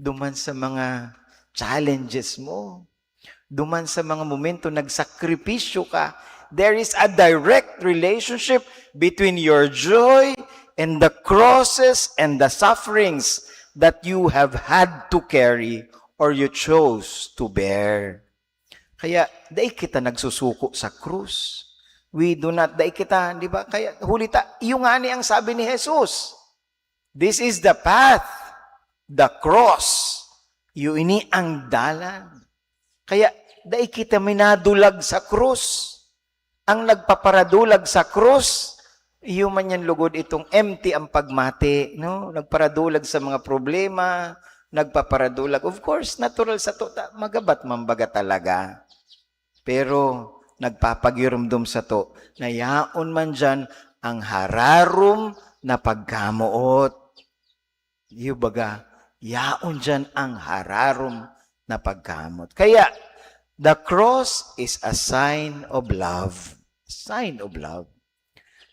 duman sa mga challenges mo, duman sa mga momento nagsakripisyo ka. There is a direct relationship between your joy and the crosses and the sufferings that you have had to carry or you chose to bear. Kaya dai kita nagsusuko sa krus. We do not, dai kita, di ba? Kaya huli ta, iyo ngani ang sabi ni Jesus, "This is the path, the cross." Iyo ini ang dalan. Kaya dai kita minadulag sa krus. Ang nagpaparadulag sa krus, iyo man yan lugod itong empty ang pagmati, no? Nagparadulag sa mga problema, nagpaparadulag. Of course, natural sato ta, magabat man baga talaga. Pero nagpapagirumdom sato na yaon man diyan ang hararom na pagkamoot. Iyo baga, yaon diyan ang hararom na pagkamoot. Kaya, the cross is a sign of love. Sign of love.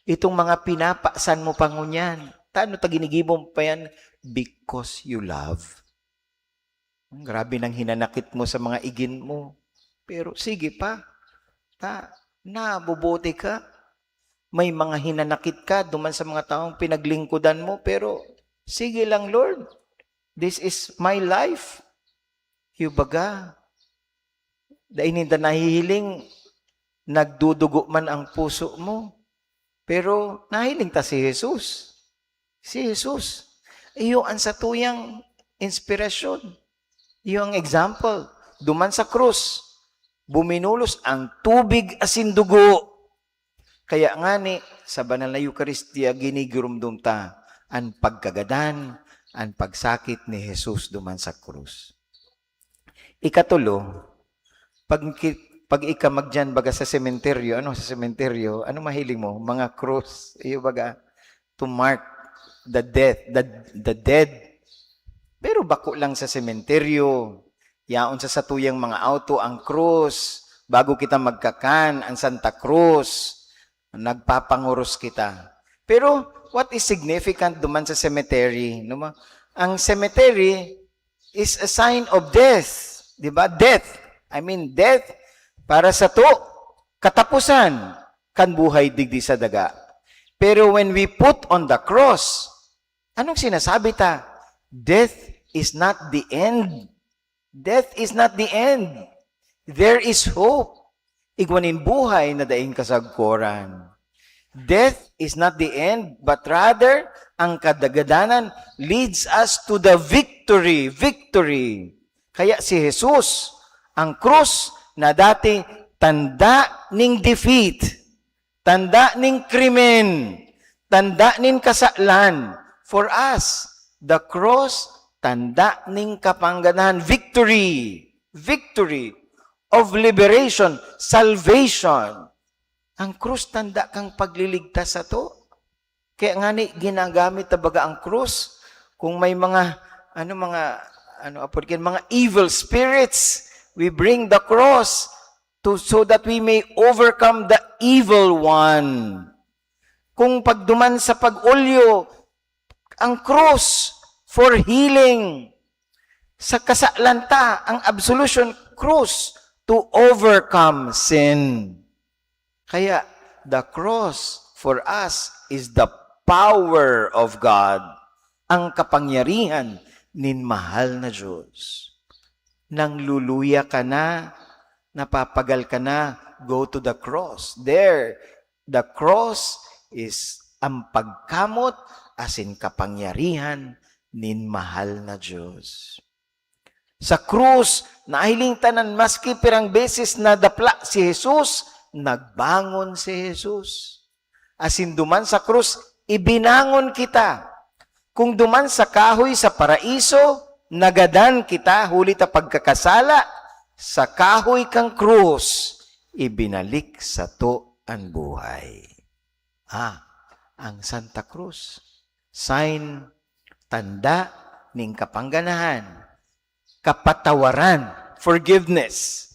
Itong mga pinapasan mo pa ngunyan, tano ta ginigibo mo pa yan? Because you love. Grabe nang hinanakit mo sa mga igin mo. Pero sige pa, ta, nabubuti ka. May mga hinanakit ka duman sa mga taong pinaglingkodan mo, pero sige lang, Lord. This is my life. Iyo baga, dai ninda nahihiling, nagdudugo man ang puso mo. Pero nahiling ta si Jesus. Si Jesus, iyo an satuyang inspirasyon. Iyo ang example. Duman sa krus, buminulos ang tubig asin dugo. Kaya ngani, sa banal na Eukaristia, ginigiromdom ta an pagkagadan, an pagsakit ni Jesus duman sa krus. Ikatulo, pag ki-, pag ika magdiyan baga sa sementeryo, ano sa sementeryo, ano mahiling mo? Mga krus, iyo baga, to mark the death, the, the dead. Pero bako lang sa sementeryo, Yaon sa satuyang mga auto ang krus. Bago kita magkakan, ang Santa Cruz, nagpapanguros kita. Pero what is significant duman sa cemetery? No? Ang cemetery is a sign of death. Di ba? Death. I mean, death para sa to. Katapusan kan buhay digdi sa daga. Pero when we put on the cross, anong sinasabi ta? Death is not the end. Death is not the end. There is hope. Igwa nin buhay na daing kasagkoran. Death is not the end, but rather, ang kadagadanan leads us to the victory. Victory. Kaya si Jesus, ang krus na dati tanda ning defeat, tanda ning krimen, tanda nin kasalan. For us, the cross, tanda ning kapangganahan, victory, victory of liberation, salvation. Ang krus tanda kang pagliligtas sato. Kaya ngani ginagamit ta baga ang krus. Kung may mga, ano, mga, ano, apod kan mga evil spirits, we bring the cross to, so that we may overcome the evil one. Kung pagduman sa pag-olyo, ang krus for healing. Sa kasalan ta, ang absolution krus to overcome sin. Kaya, the cross for us is the power of God, ang kapangyarihan nin mahal na Diyos. Nangluluya ka na, napapagal ka na, go to the cross. There, the cross is ang pagkamot asin kapangyarihan nin mahal na Diyos. Sa krus, nahiling ta na maski pirang beses nadapla si Jesus, nagbangon si Jesus. Asin duman sa krus, ibinangon kita. Kung duman sa kahoy sa paraiso, nagadan kita huli ta pagkakasala, sa kahoy kan krus, ibinalik sato an buhay. Ah, ang Santa Cruz. Sign, tanda nin kapangganahan, kapatawaran, forgiveness.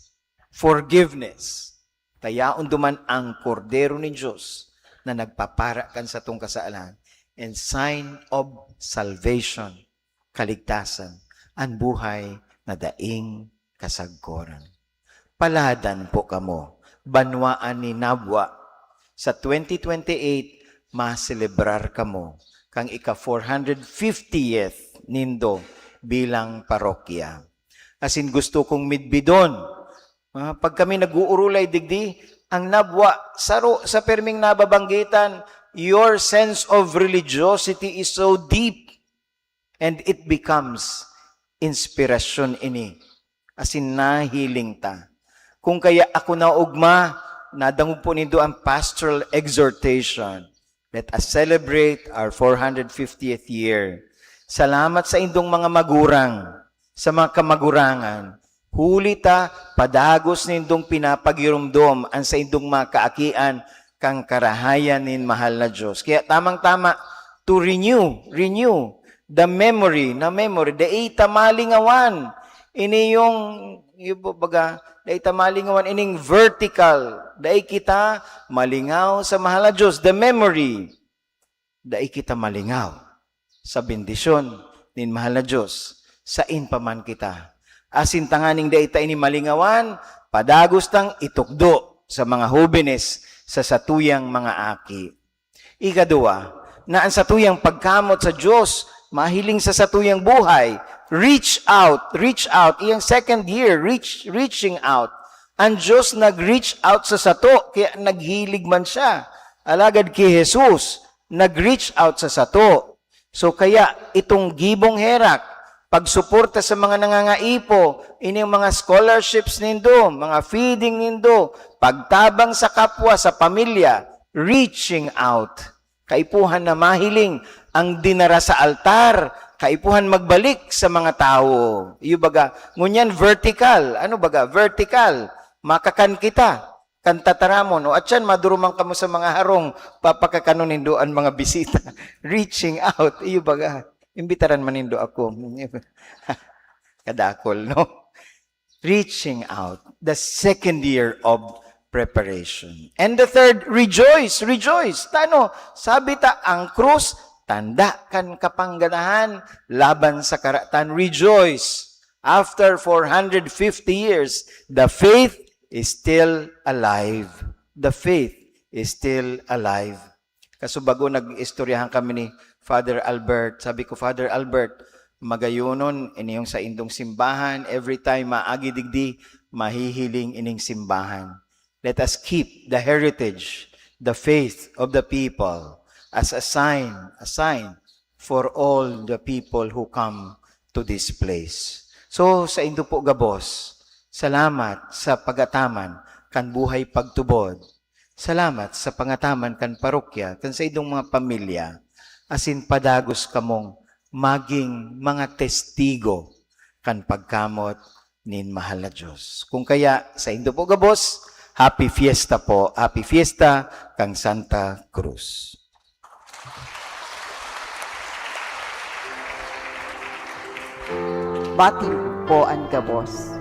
Forgiveness. Ta yaon duman ang Kordero nin Dios na nagpapara kan satong kasalan, and sign of salvation, kaligtasan, an buhay na daing kasagkoran. Paladan po kamo, banwaan ni Nabua. Sa twenty twenty-eight, maselebrar kamo kan ika four hundred fiftieth nindo bilang parokya. Asin gusto kong midbidon, ah, pag kami nag-uurulay digdi, ang Nabua, saro sa perming nababanggitan, your sense of religiosity is so deep. And it becomes inspirasyon ini, asin nahiling ta. Kung kaya ako naugma, nadangog po nindo ang pastoral exhortation. Let us celebrate our four hundred fiftieth year. Salamat sa indong mga magurang, sa mga kamagurangan. Huli ta, padagos nindong pinapagiromdom an saindong mga kaakian kan karahayan nin mahal na Dios. Kaya tamang-tama, to renew, renew the memory, na memory, dai ta malingawan. Ini yung, yung baga, dai ta malingawan, ining vertical, dai kita malingaw sa mahal na Dios, the memory. Dai kita malingaw sa bendisyon nin mahal na Dios, sain pa man kita. Asin tanganing dai ta ini malingawan, padagos tang itukdo sa mga hobenes sa satuyang mga aki. Ikaduwa, na an satuyang pagkamot sa Dios mahiling sa satuyang buhay. Reach out, reach out. Iyang second year, reach, reaching out. An Dios nag-reach out sa sato, kaya naghilig man siya. Alagad ki Jesus, nag-reach out sa sato. So kaya itong gibong herak, pagsuporta sa mga nangangaipo, ining mga scholarships nindo, mga feeding nindo, pagtabang sa kapwa, sa pamilya, reaching out. Kaipuhan na mahiling ang dinara sa altar, kaipuhan magbalik sa mga tawo. Iyo baga, ngunyan vertical. Ano baga? Vertical. Makakan kita kan tataramon. O atyan, maduruman kamo sa mga harong, papakakanon nindo an mga bisita. Reaching out. Iyo baga, imbitaran man nindo ako. Kadakol, no? reaching out, the second year of preparation. And the third, rejoice, rejoice. Tano, sabi ta, ang krus, tanda kan kapangganahan laban sa karatan. Rejoice. After four hundred fifty years, the faith is still alive. The faith is still alive. Kasubago, nag-istoryahan kami ni Father Albert. Sabi ko, "Father Albert, magayonon ini yung saindong simbahan. Every time maagi digdi, mahihiling ining simbahan. Let us keep the heritage, the faith of the people as a sign, a sign for all the people who come to this place." So, saindo po gabos, salamat sa pag-ataman kan buhay pagtubod. Salamat sa pangataman kan parokya, kan saindong mga pamilya, asin padagos kamong maging mga testigo kan pagkamot nin mahal na Dios. Kung kaya, saindo po gabos, Happy Fiesta po, Happy Fiesta kan Santa Cruz. Bati po an gabos.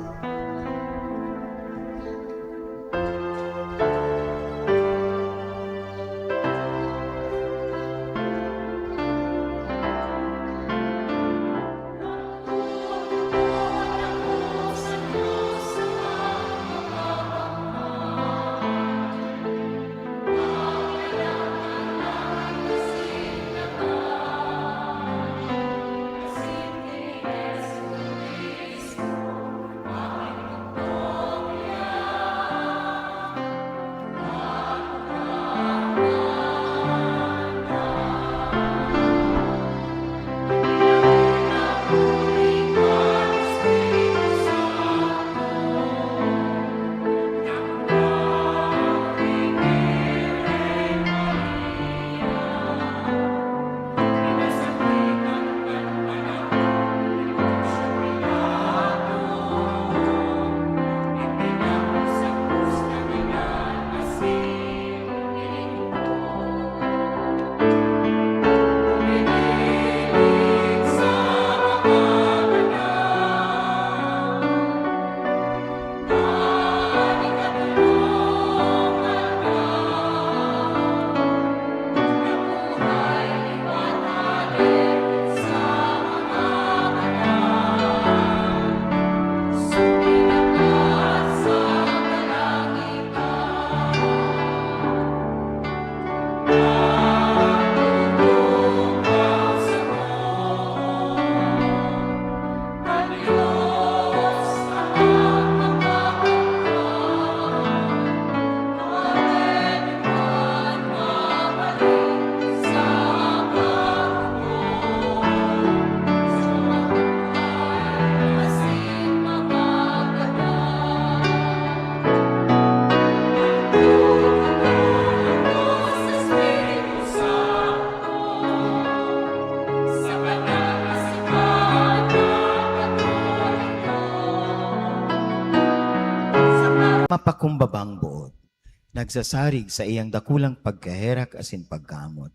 Mapakumbabang boot, nagsasarig sa iyang dakulang pagkaherak asin pagkaamot.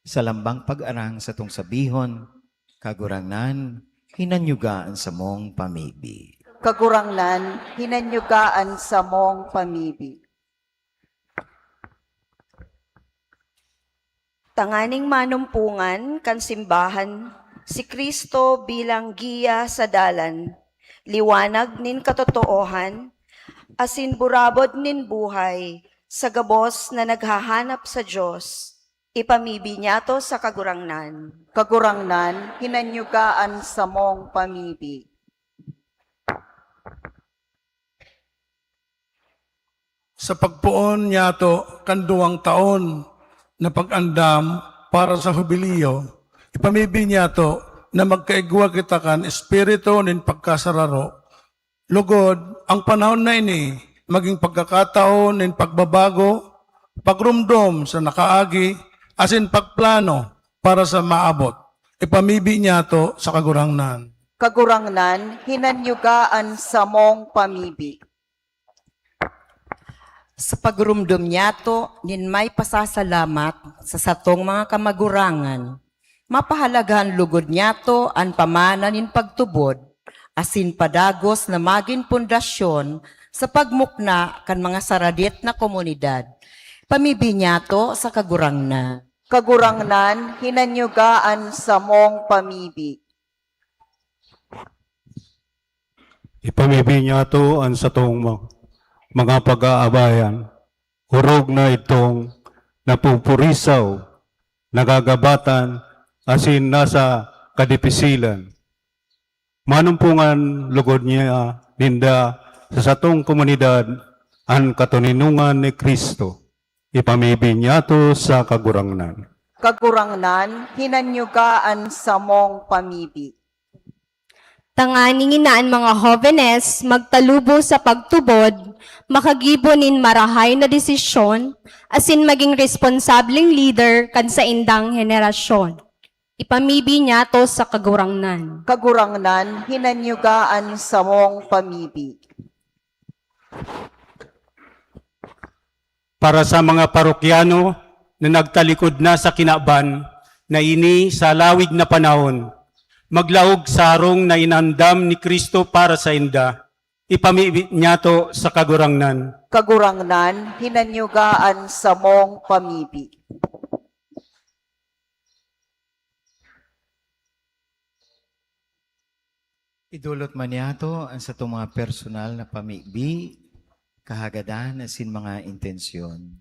Sa lambang pag-arang satong sabihon, "Kagurangnan, hinanyuga an samong pamibi." Kagurangnan, hinanyuga an samong pamibi. Tanganing manumpongan kan simbahan si Cristo bilang giya sa dalan, liwanag nin katotoohan, asin burabod nin buhay sa gabos na naghahanap sa Dios, ipamibi niyato sa Kagurangnan. Kagurangnan, hinanyuga an samong pamibi. Sa pagpoon niyato kan duwang taon na pag-andam para sa Hubileo, ipamibi niyato na magkaigwa kita kan espiritu nin pagkasararo. Lugod, ang panahon na ini magin pagkakataon nin pagbabago, pagromdom sa nakaagi, asin pagplano para sa maabot. Ipamibi niyato sa Kagurangnan. Kagurangnan, hinanyuga an samong pamibi. Sa pagromdom niyato nin may pasasalamat sa satong mga kamagurangan, mapahalagahan lugod niyato an pamana nin pagtubod asin padagos na magin pundasyon sa pagmukna kan mga saradit na komunidad. Pamibi niyato sa Kagurangnan. Kagurangnan, hinanyuga an samong pamibi. Ipamibi niyato an satong ma-, mga pag-aabayan, orog na idtong napupurisaw, nagagabatan, asin nasa kadipisilan. Manumpongan lugod niya ninda sa satong komunidad an katoninongan ni Cristo. Ipamibi niyato sa Kagurangnan. Kagurangnan, hinanyuga an samong pamibi. Tanganing ngina an mga hobenes magtalubo sa pagtubod, makagibo nin marahay na desisyon, asin magin responsableng lider kan saindang henerasyon. Ipamibi niyato sa Kagurangnan. Kagurangnan, hinanyuga an samong pamibi. Para sa mga parokyano na nagtalikod na sa kinaban na ini sa lawig na panahon, maglaog sa harong na inandam ni Cristo para sainda, ipamibi niyato sa Kagurangnan. Kagurangnan, hinanyuga an samong pamibi. Idolot man niyato an satong mga personal na pamibi, kahagadan asin mga intensyon.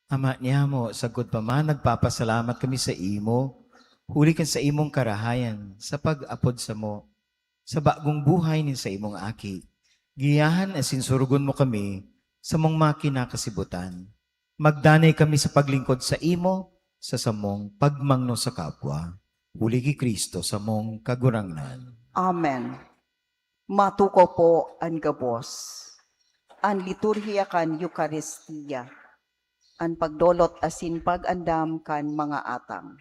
Ama niyamo, sagkod pa man nagpapasalamat kami sa imo, huli kan sa imong karahayan, sa pag-apod samo, sa bagong buhay nin sa imong Aki. Giyahan asin surugon mo kami sa mong mga kinakasibutan. Magdanay kami sa paglingkod sa imo, sa samong pagmangno sa kapwa. Huli ki Cristo, samong Kagurangnan. Amen. Matukaw po an gabos. An liturhiya kan Eukaristia, an pagdolot asin pag-andam kan mga atang.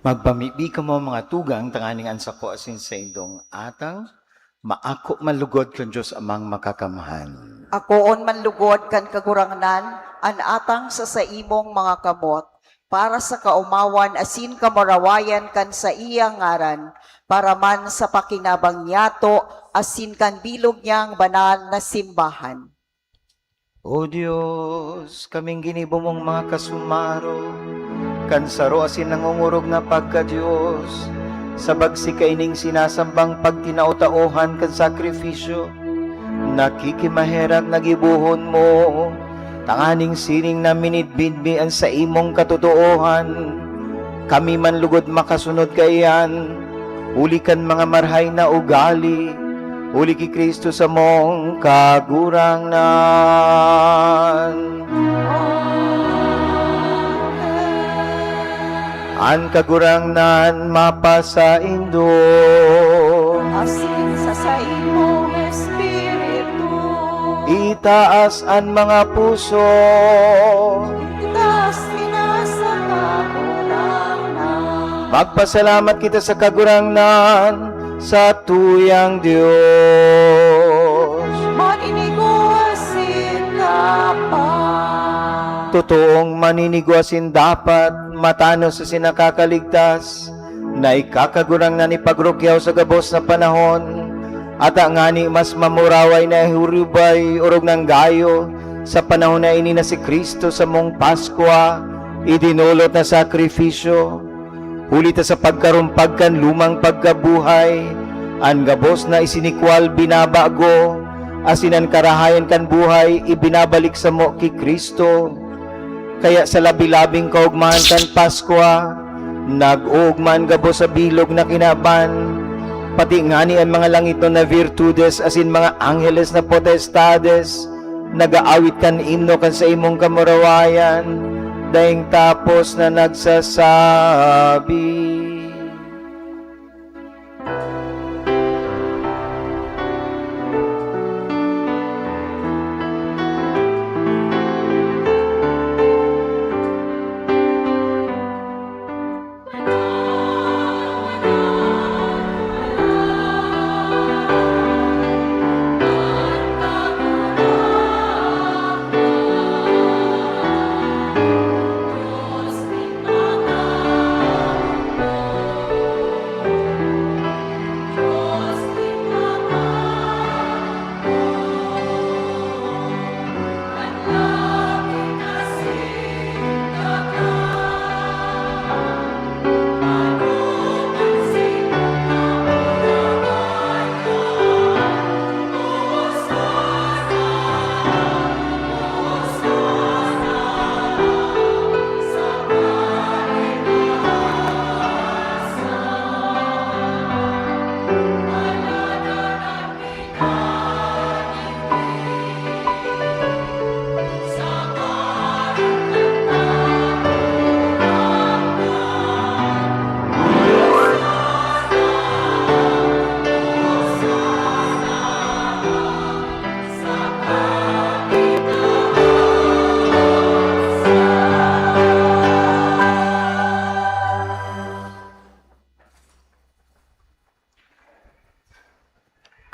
Magpamibi kamo, mga tugang, tanganing an sako asin saindong atang maako man lugod kan Dios Amang Makakamhan. Akoon man lugod kan Kagurangnan an atang sa saimong mga kamot, para sa kaomawan asin kamurawayan kan saiyang ngaran, para man sa pakinabang niyato asin kan bilog niyang banal na simbahan. O Dios, kaming ginibo mong mga kasumaro, kan saro asin nangongorog na pagka-Dios, sa bagsi kaining sinasambang pagtinao-taohan kan sakrifisyo, nakikimaherak na gibohon mo, tanganing siring na minidbid mi an saimong katotoohan, kami man lugod makasunod kaiyan, huli kan mga marahay na ugali, huli ki Cristo samong Kagurangnan. An Kagurangnan mapasaindo. Asin sa saimong espiritu. Itaas an mga puso. Itaas kita sa Kagurangnan. Magpasalamat kita sa Kagurangnan, sa tuyang Dios. Maninigo asin dapat. Totoong maninigo asin dapat, matanos asin nakakaligtas, na ika, Kagurangnan, ipagrukyaw sa gabos na panahon, ata ngani mas mamuraway na ihurubay orog nang gayo sa panahon na ini na si Cristo samong Paskwa, idinolot na sakrifisyo. Huli ta sa pagkarumpag kan lumang pagkabuhay, an gabos na isinikwal binabago, asin an karahayan kan buhay ibinabalik samo ki Cristo. Kaya sa labi-labing kaogmahan kan Paskwa, nag-oogma an gabos sa bilog na kinaban, pati ngani an mga langitnon na virtudes asin mga angheles na potestades, nag-aawit kan imno kan saimong kamurawayan, daing tapos na nagsasabi.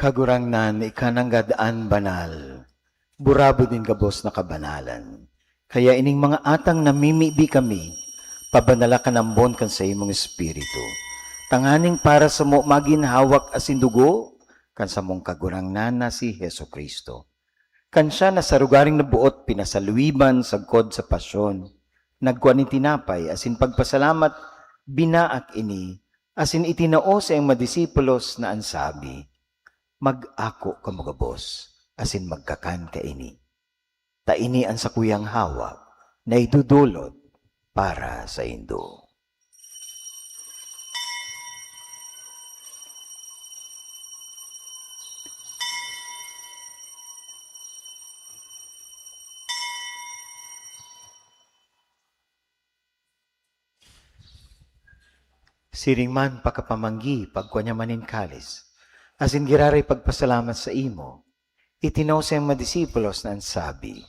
Kagurangnan, ika nanggad an banal. Burabod nin gabos na kabanalan. Kaya ining mga atang namimibi kami, pabanala kan ambon kan saimong Espiritu, tanganing para samo magin hawak asin dugo kan samong Kagurangnan na si Jesu-Cristo. Kan siya na sa rogaring naboot pinasaluyban sagkod sa pasyon, nagkua nin tinapay asin pagpasalamat, binaak ini, asin itinao sa iyang mga disipulos na an sabi, "Mag-ako kamo gabos, asin magkakan kaini. Ta ini an sakuyang hawak na idodolot para saindo." Siring man pakapamanggi, pagkua niya man nin kalis, asin giraray pagpasalamat saimo, itinao sa iyang mga disipulos na an sabi,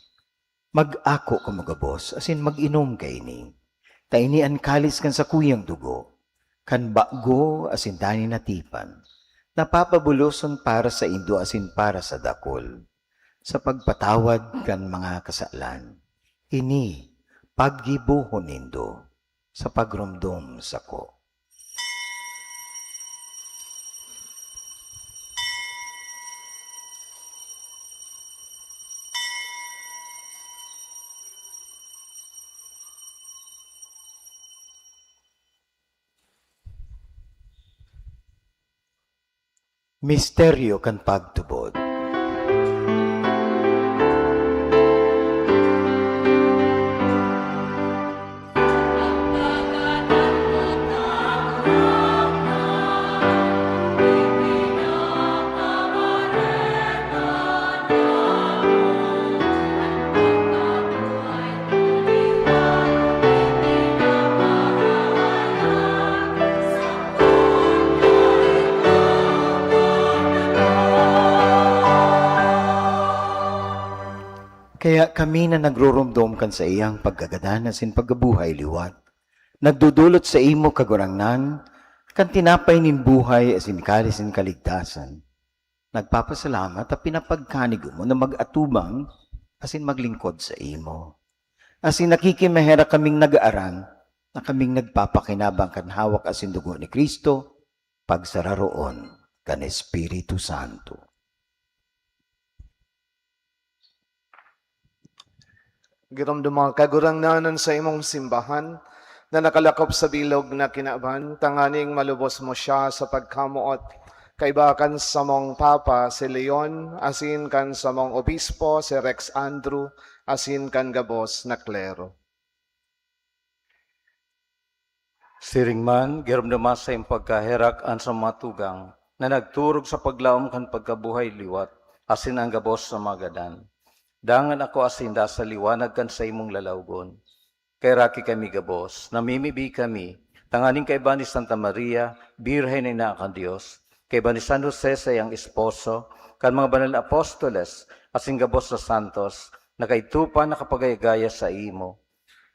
"Mag-ako kamo gabos asin mag-inom kaini, ta ini an kalis kan sakuyang dugo, kan bago asin danin na tipan, na papabuloson para saindo asin para sa dakul, sa pagpatawad kan mga kasalan. Ini paggibohon nindo sa pagromdom sako." Misteryo kan pagtubod. Kaya kami na nagruromdom kan saiyang pagkagadan asin pagkabuhay liwat, nagdodolot saimo, Kagurangnan, kan tinapay nin buhay asin kalis nin kaligtasan. Nagpapasalamat ta pinapagkanigo mo na mag-atubang asin maglingkod saimo. Asin nakikimaherak kaming nag-aarang na kaming nagpapakinabang kan hawak asin dugo ni Cristo, pagsararoon kan Espiritu Santo. Giromdoma, Kagurangnan, an saimong simbahan na nakalakop sa bilog na kinaban, tanganing malubos mo siya sa pagkamoot, kaiba kan samong Papa, si Leon, asin kan samong Obispo, si Rex Andrew, asin kan gabos na klero. Siring man, giromdoma sa iyong pagkaherak an sa mga tugang na nagturog sa paglaom kan pagkabuhay liwat, asin an gabos na mga gadan. Dangan ako asin da sa liwanag kan saimong lalawgon. Kaheraki kami gabos, namimibi kami, tanganing kaiba ni Santa Maria, Birhen na ina kan Dios, kaiba ni San Jose sa iyang esposo, kan mga banal na apostoles, asin gabos na santos, na kaidto pa nakapagayagaya saimo.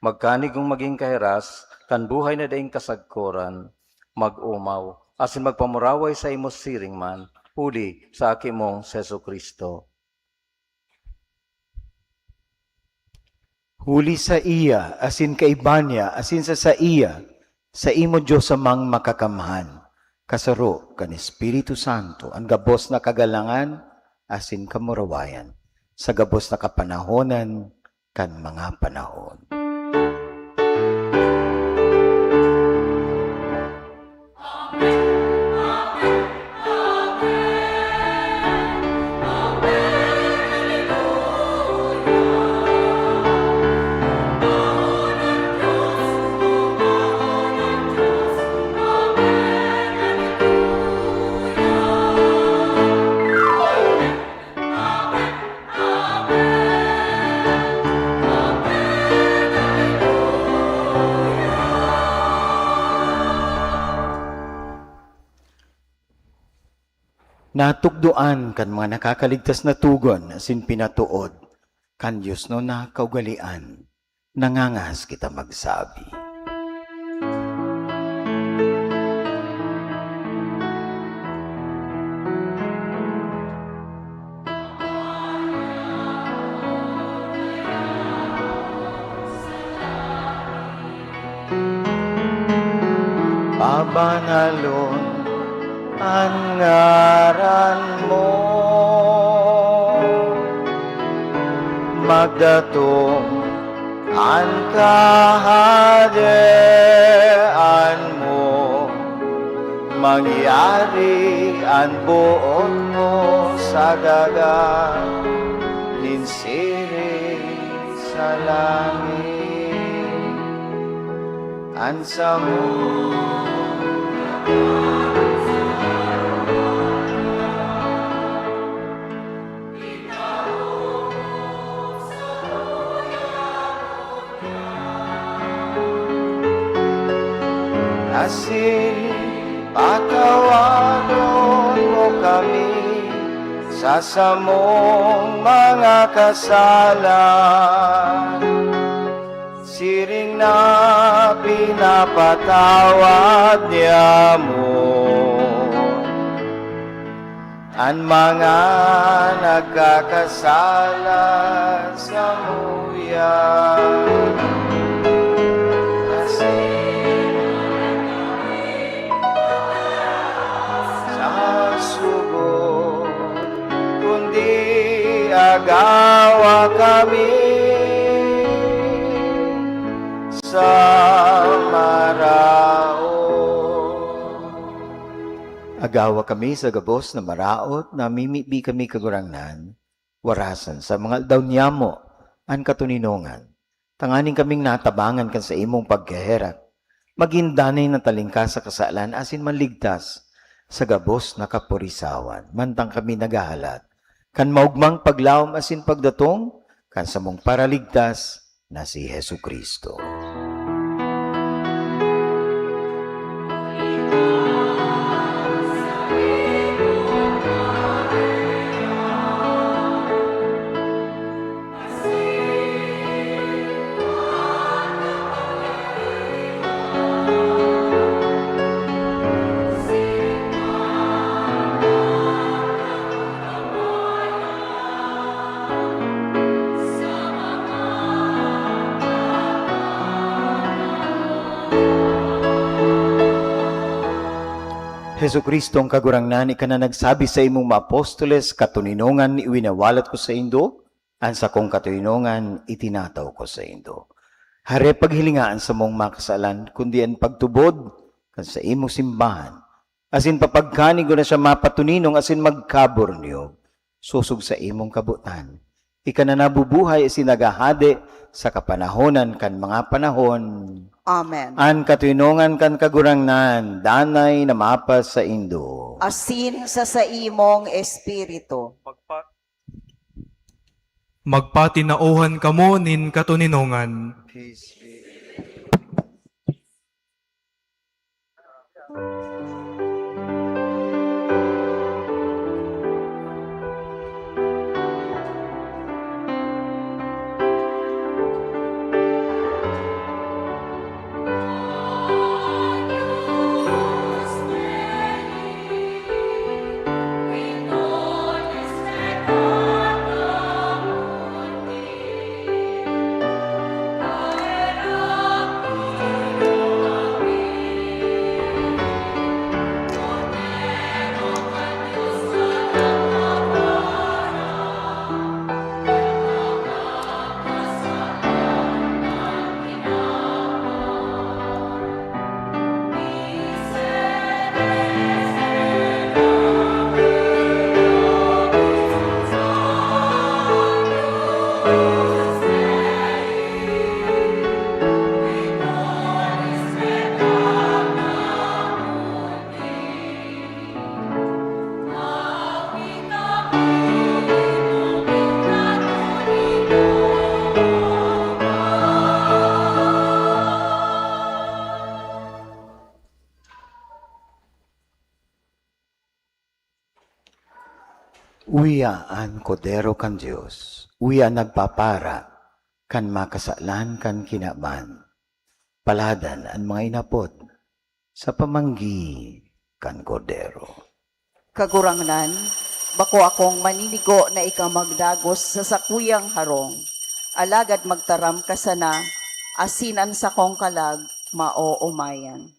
Magkanigong magin kahiras kan buhay na daing kasagkoran, mag-omaw, asin magpamuraway saimo siring man, huli sa Aki mong si Jesu-Cristo. Huli saiya, asin kaiba niya, asin sa saiya, saimo, Dios Amang Makakamhan, kasaro kan Espiritu Santo, an gabos na kagalangan asin kamurawayan, sa gabos na kapanahonan kan mga panahon. Natukdoan kan mga nakakaligtas na togon asin pinatood kan diosnon na kaugalean, nangangahas kita magsabi. Pabanalon an ngaran mo. Magdatong an Kahadean mo. Mangyari an boot mo sa daga nin siring sa langit. An samo asin patawadon mo kami sa samong mga kasalan, siring na pinapatawad niamo an mga nagkakasala samuya. Asin sa sugo, kundi agawa kami sa maraot. Agawa kami sa gabos na maraot, namimibi kami, Kagurangnan, warasan sa mga aldaw niyamo an katoninongan, tanganing kaming natabangan kan saimong pagkaherak, magin danay na talingkas sa kasalan asin maligtas sa gabos na kapurisawan, mantang kami naghahalat kan maogmang paglaom asin pagdatong kan samong Paraligtas na si Jesu-Cristo. Jesu-Cristo, ang Kagurangnan, ika na nagsabi sa imong mga apostoles, "Katoninongan winawalat ko saindo, an sakong katoninongan itinataw ko saindo." Hare, paghilinga an samong mga kasalan, kundi an pagtubod kan sa imong simbahan, asin papagkanigo na siya mapatuninong asin magkabornyo, sosog sa imong kabotan. Ika na nabubuhay asin naghahade sa kapanahonan kan mga panahon. Amen. An katoninongan kan Kagurangnan, danay na mapasaindo. Asin sa saimong espiritu. Magpa-, magpatinauhan kamo nin katoninongan. Peace be. Uya an Kordero kan Dios, uya an nagpapara kan mga kasalan kan kinaban. Paladan an mga inapod sa pamanggi kan Kordero. Kagurangnan, bako akong maninigo na ika magdagos sa sakuyang harong, alagad magtaram ka sana, asin an sakong kalag maoomayan.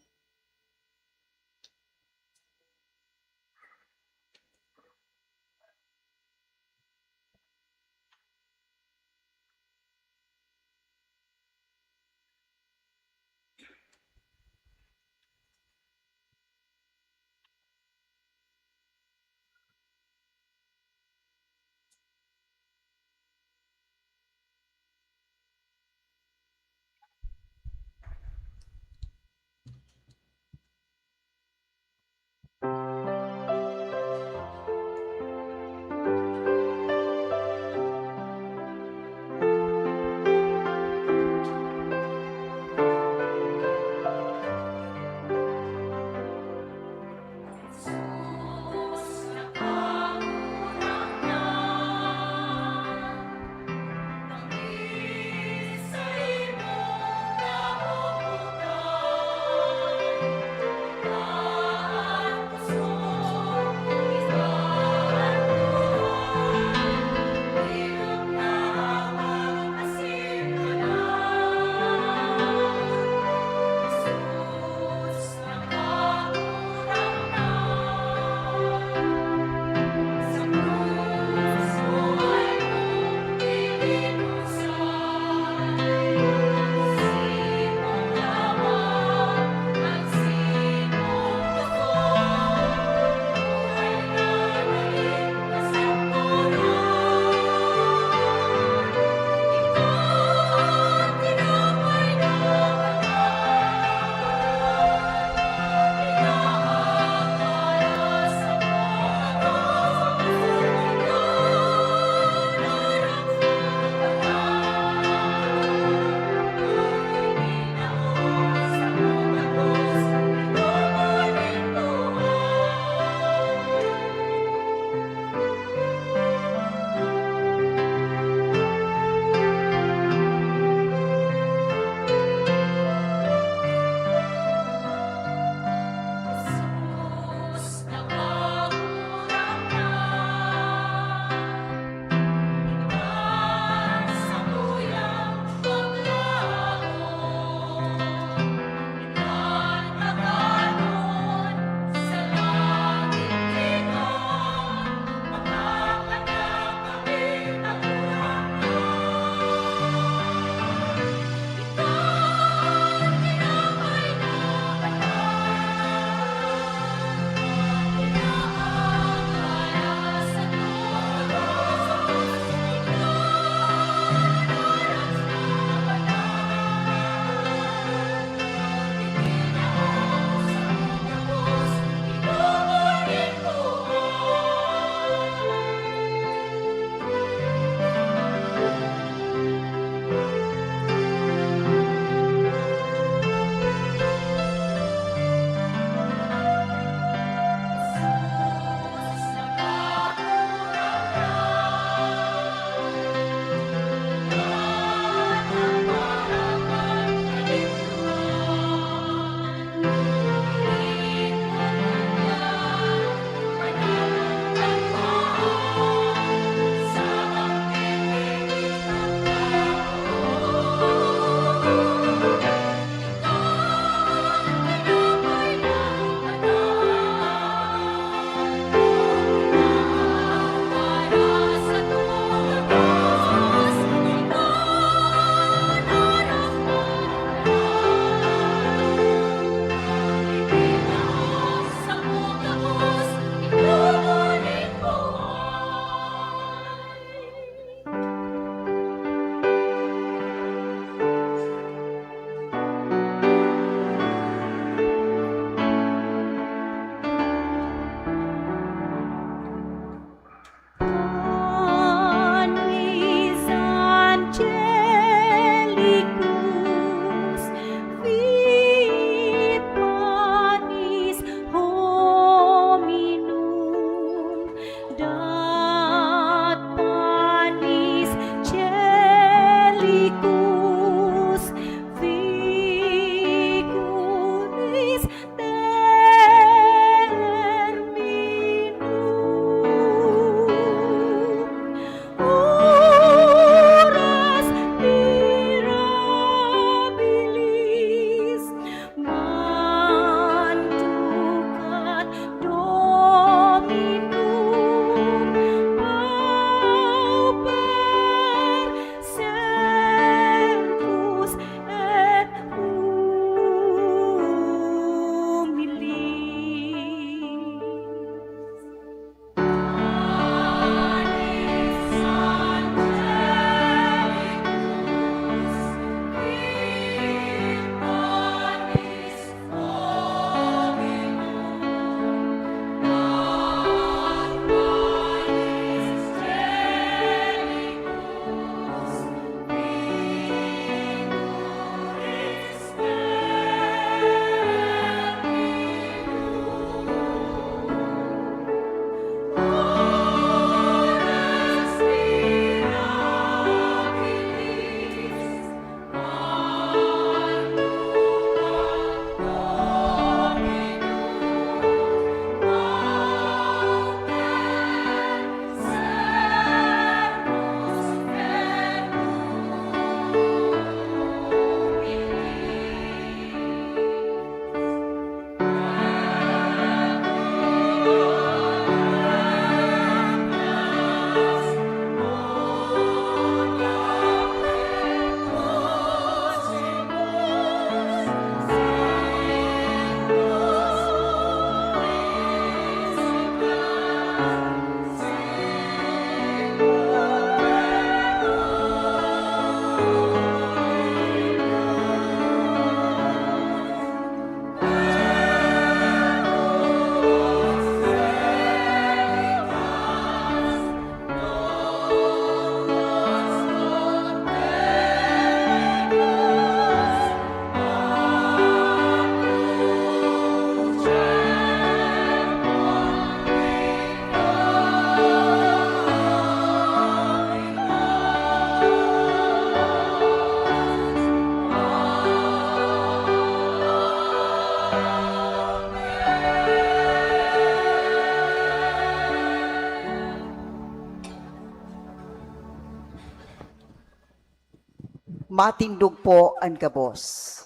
Patindog po an gabos.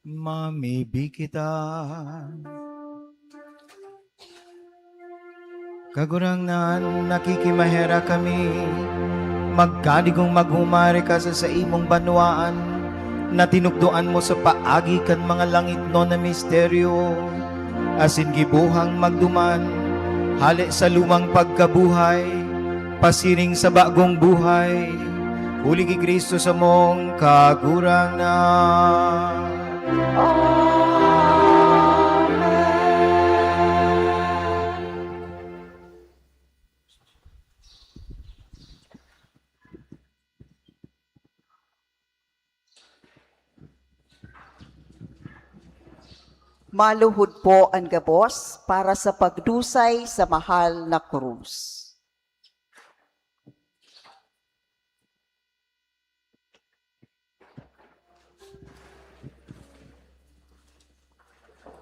Mamibi kita. Kagurangnan, nakikimaherak kami, magkadigong maghumari ka sa saimong banwaan na tinukdoan mo sa paagi kan mga langitnon na misteryo, asin gibohang magduman, hale sa lumang pagkabuhay, pasiring sa bagong buhay, huli ki Cristo samong Kagurangnan. Amen. Maluhod po an gabos para sa pagdusay sa mahal na krus.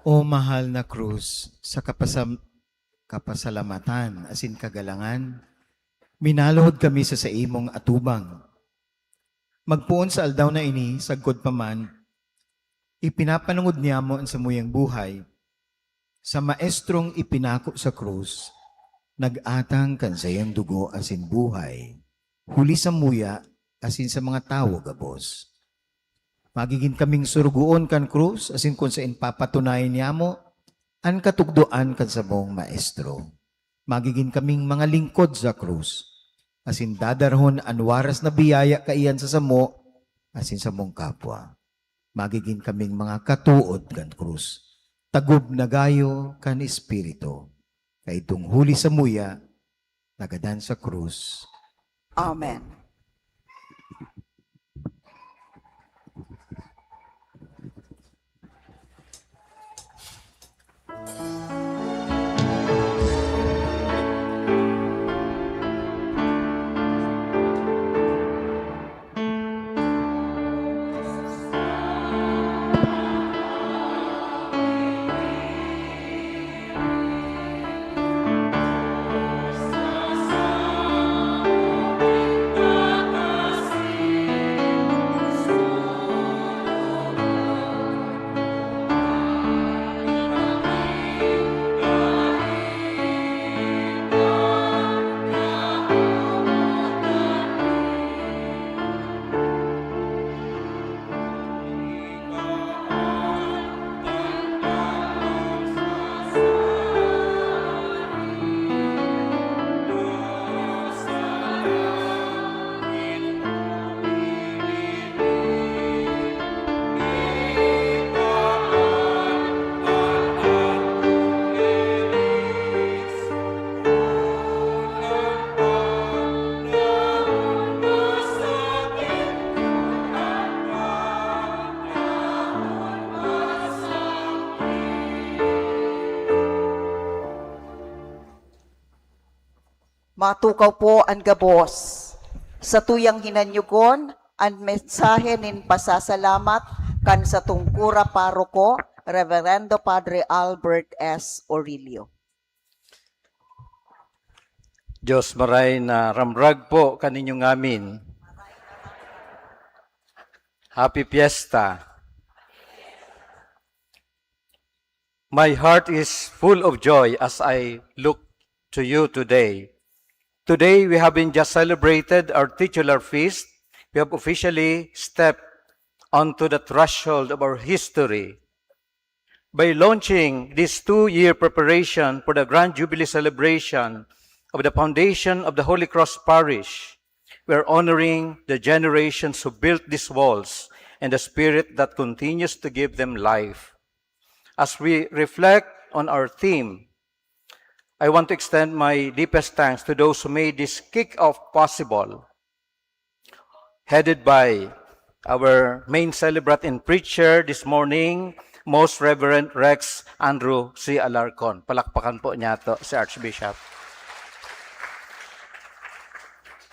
O mahal na krus, sa kapasam-, kapasalamatan asin kagalangan, minaluhod kami sa saimong atubang. Magpoon sa aldaw na ini, sagkod pa man, ipinapanongod niyamo an samuyang buhay sa maestrong ipinako sa krus, nag-atang kan saiyang dugo asin buhay, huli samuya asin sa mga tawo gabos. Magigin kaming surugoon kan krus asin kun saen papatunayan niyamo an katukdoan kan samong Maestro. Magigin kaming mga lingkod sa krus, asin dadarahon an waras na biyaya kaiyan sa samo asin samong kapwa. Magigin kaming mga katood kan krus, tagob na gayo kan Espiritu. Kaidtong huli samuya, nagadan sa krus. Amen. Matukaw po an gabos. Sa tuyang hinanyugon, an mensahe nin pasasalamat kan satong kura paroko, Reverendo Padre Albert S. Orillo. Dios maray na ramrag po kaninyo ngamin. Happy Fiesta. My heart is full of joy as I look to you today. Today, we have been just celebrated our titular feast. We have officially stepped onto the threshold of our history. By launching this two-year preparation for the Grand Jubilee celebration of the foundation of the Holy Cross Parish, we are honoring the generations who built these walls and the spirit that continues to give them life. As we reflect on our theme, I want to extend my deepest thanks to those who made this kick-off possible, headed by our main celebrant and preacher this morning, Most Reverend Rex Andrew C. Alarcon. Palakpakan po niyato si Archbishop.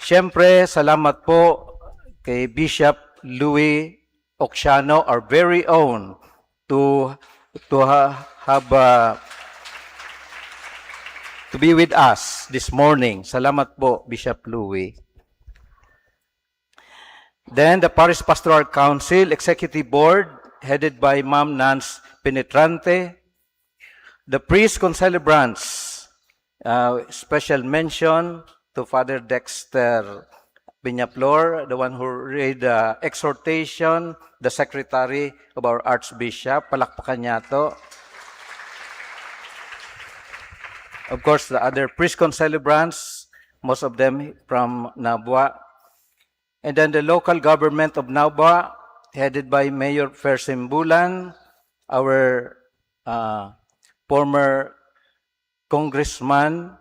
Siyempre, salamat po kay Bishop Louis Oxiano, our very own, to, to ha-, have, uh, to be with us this morning. Salamat po, Bishop Louis. Then the Parish Pastoral Council Executive Board, headed by Ma'am Nance Penetrante. The priest concelebrants, uh, special mention to Father Dexter Peñaflor, the one who read the exhortation, the secretary of our Archbishop. Palakpakan niya to. Of course, the other priest concelebrants, most of them from Nabua. And then the local government of Nabua, headed by Mayor Fersen Bulan, our, uh, former congressman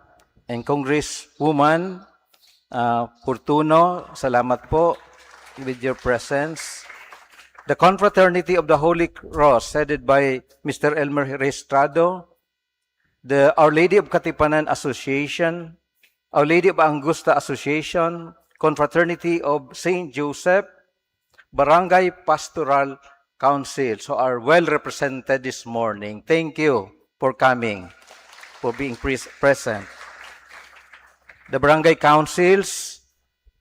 and congresswoman, uh, Fortuno, salamat po with your presence. The Confraternity of the Holy Cross, headed by Mister Elmer Restrado, the Our Lady of Katipanan Association, Our Lady of Angusta Association, Confraternity of Saint Joseph, Barangay Pastoral Council. So are well represented this morning. Thank you for coming, for being pres-, present. The barangay councils,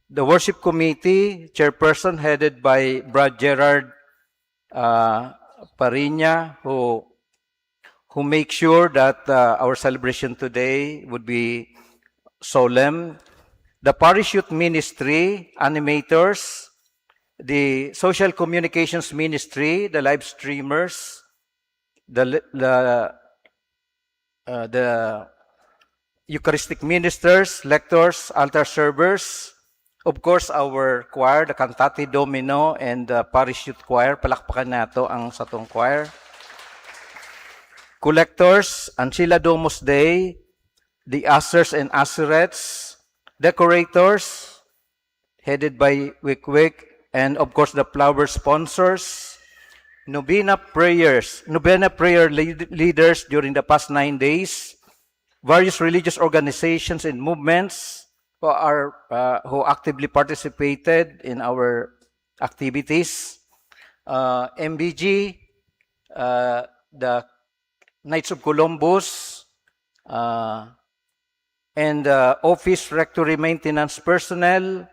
the worship committee, chairperson headed by Brad Gerard, uh, Pariña, who, who make sure that, uh, our celebration today would be solemn. The parish youth ministry, animators, the social communications ministry, the live streamers, the li-, the, uh, the Eucharistic ministers, lectors, altar servers, of course, our choir, the Cantate Domino and the Parish Youth Choir. Palakpakan nato ang satong choir. Collectors, Ancilla Domus Dei, the ushers and usherettes, decorators, headed by Wikwik, and of course the flower sponsors, novena prayers, novena prayer lead-, leaders during the past nine days, various religious organizations and movements who are, uh, who actively participated in our activities, uh, M B G, uh, the Knights of Columbus, uh, and, uh, office rectory maintenance personnel,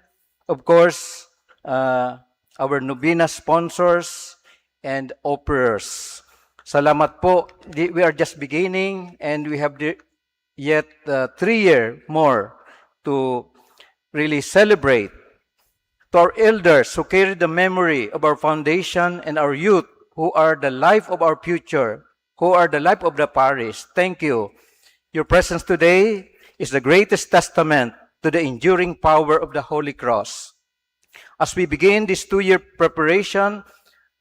of course, uh, our novena sponsors and offerers. Salamat po. Di-, we are just beginning and we have the, yet, uh, three year more to really celebrate. To our elders who carry the memory of our foundation and our youth who are the life of our future, who are the life of the parish, thank you. Your presence today is the greatest testament to the enduring power of the Holy Cross. As we begin this two-year preparation,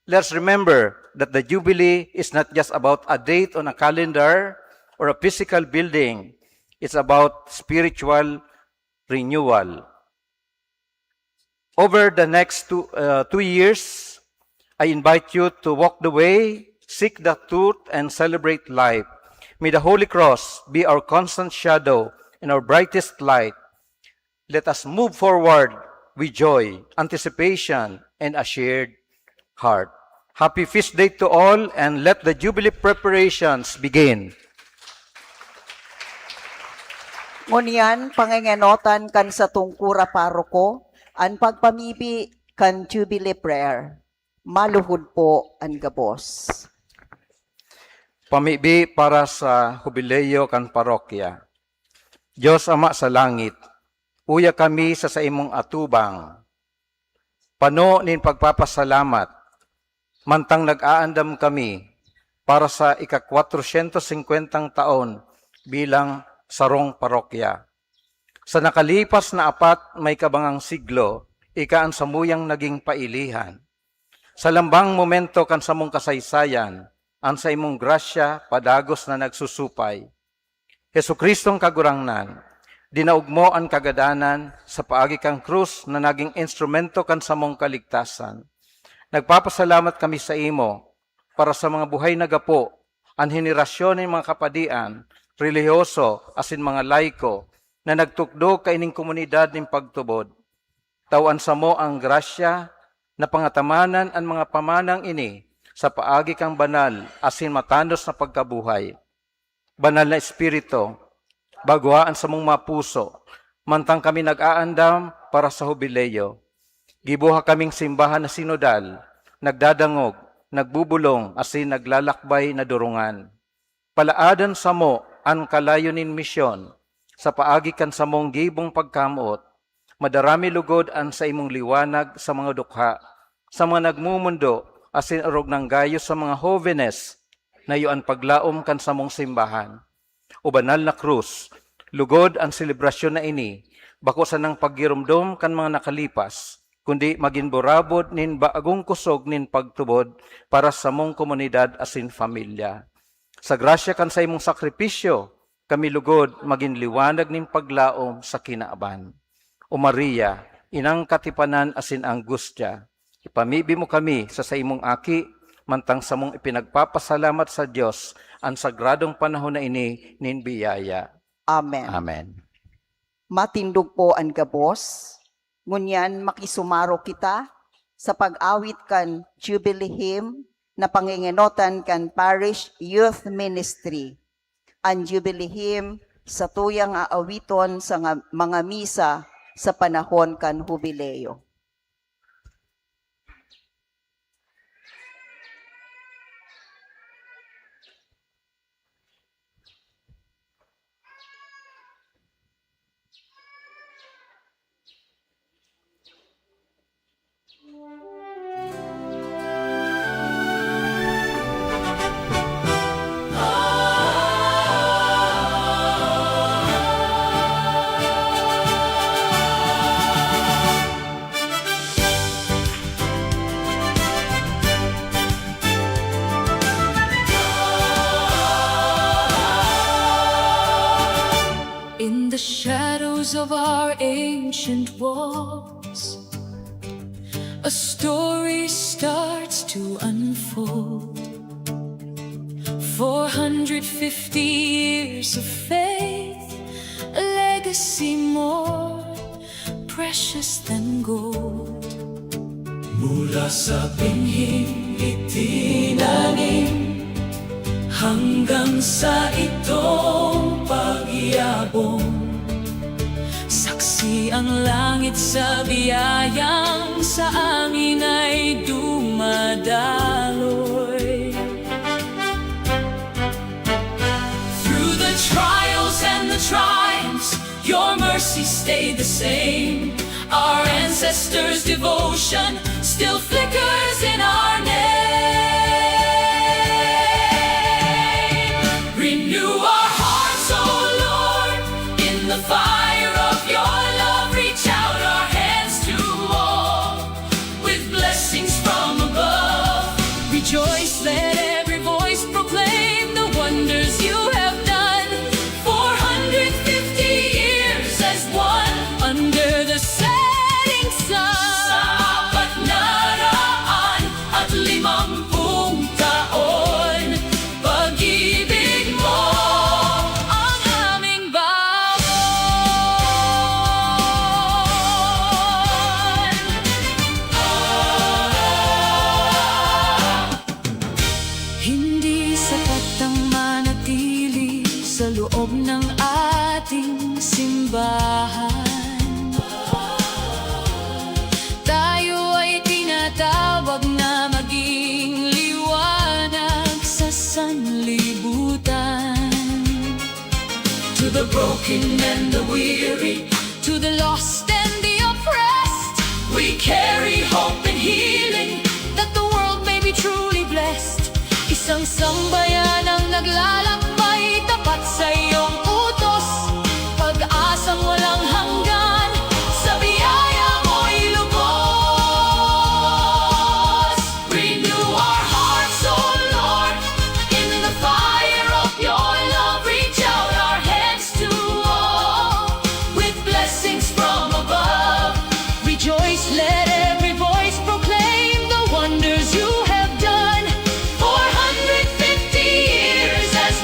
let's remember that the Jubilee is not just about a date on a calendar or a physical building. It's about spiritual renewal. Over the next two, uh, two years, I invite you to walk the way, seek the truth, and celebrate life. May the Holy Cross be our constant shadow and our brightest light. Let us move forward with joy, anticipation, and a shared heart. Happy feast day to all, and let the Jubilee preparations begin. Ngunyan, pangengenotan kan satong kura paroko an pagpamibi kan Jubilee Prayer. Maluhod po an gabos. Pamibi para sa hubileo kan parokya. Dios Ama sa langit, uya kami sa saimong atubang, pano nin pagpapasalamat, mantang nag-aandam kami para sa ika-kwatrosyentos singkwentang taon bilang sarong parokya. Sa nakalipas na apat may kabangang siglo, ika an samuyang naging pailihan. Sa lambang momento kan samong kasaysayan, an saimong grasya padagos na nagsusupay. Jesu-Cristong Kagurangnan, dinaog mo an kagadanan sa paagi kan krus na naging instrumento kan samong kaligtasan. Nagpapasalamat kami saimo para sa mga buhay na gapo, an henerasyon nin mga kapadian, relihiyoso, asin mga laiko na nagtukdo kaining komunidad nin pagtubod. Tawan samo ang grasya na pangatamanan an mga pamanang ini sa paagi kan banal asin matanos na pagkabuhay. Banal na Espiritu, bagwaa an samong mga puso, mantang kami nag-aandam para sa Hubileo. Gibuha kaming simbahan na sinodal, nagdadangog, nagbubulong, asin naglalakbay na durungan. Palaadan samo an kalayo nin misyon sa paagi kan samong gibong pagkamoot. Madarami lugod an saimong liwanag sa mga dukha, sa mga nagmomondo, asin orog nang gayo sa mga hobenes na iyo an paglaom kan samong simbahan. O Banal na Krus, lugod an selebrasyon na ini bako sanang paggiromdom kan mga nakalipas, kundi magin burabod nin bagong kusog nin pagtubod para sa samong komunidad asin pamilya. Sa grasya kan saimong sakripisyo, kami lugod magin liwanag nin paglaom sa kinaban. O Maria, inang katipanan asin anggustya, ipamibi mo kami sa saimong Aki, mantang samong ipinagpapasalamat sa Dios an sagradong panahon na ini nin biyaya. Amen. Amen. Matindog po an gabos. Ngunyan, makisumaro kita sa pag-awit kan Jubilee Hymn na pangingenotan kan Parish Youth Ministry. An Jubilee Hymn, satuyang aawiton sa nga-, mga misa sa panahon kan Hubileo. In the shadows of our ancient walls, a story starts to unfold. Four hundred fifty years of faith, a legacy more precious than gold. Mula sa binhing itinanim hanggang sa itong pagyabong, saksi ang langit sa biyayang sa amin ay dumadaloy. Through the trials and the triumphs, your mercy stayed the same. Our ancestors' devotion still flickers in our name. Renew our hearts, O Lord, in the fire of your love. Reach out our hands to all with blessings from above. Rejoice, let every voice proclaim the wonders you have done. Four hundred fifty years as one under the setting sun. Sa apat na raan at limampung taon, pag-ibig mo ang aming baon. Hindi sapat ang manatili sa loob ng ating simbahan. Tayo ay tinatawag na maging liwanag sa sanlibutan. To the broken and the weary, to the lost and the oppressed, we carry hope and healing, that the world may be truly blessed. Isang sambayanang naglalakbay tapat sa iyong utos, pag-asang walang hanggan, sa biyaya mo'y lubos. Renew our hearts, O Lord, in the fire of your love. Reach out our hands to all with blessings from above. Rejoice, let every voice proclaim the wonders you have done. Four hundred fifty years as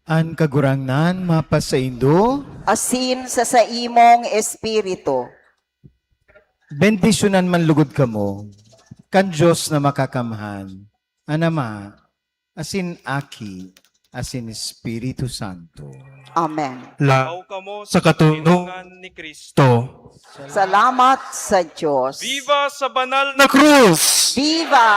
An Kagurangnan mapasaindo. Asin sa saimong espiritu. Bendisyonan man lugod kamo kan Dios na Makakamhan, an Ama, asin Aki, asin Espiritu Santo. Amen. Lakaw kamo sa katulungan ni Cristo. Salamat sa Dios. Viva sa banal na krus! Viva!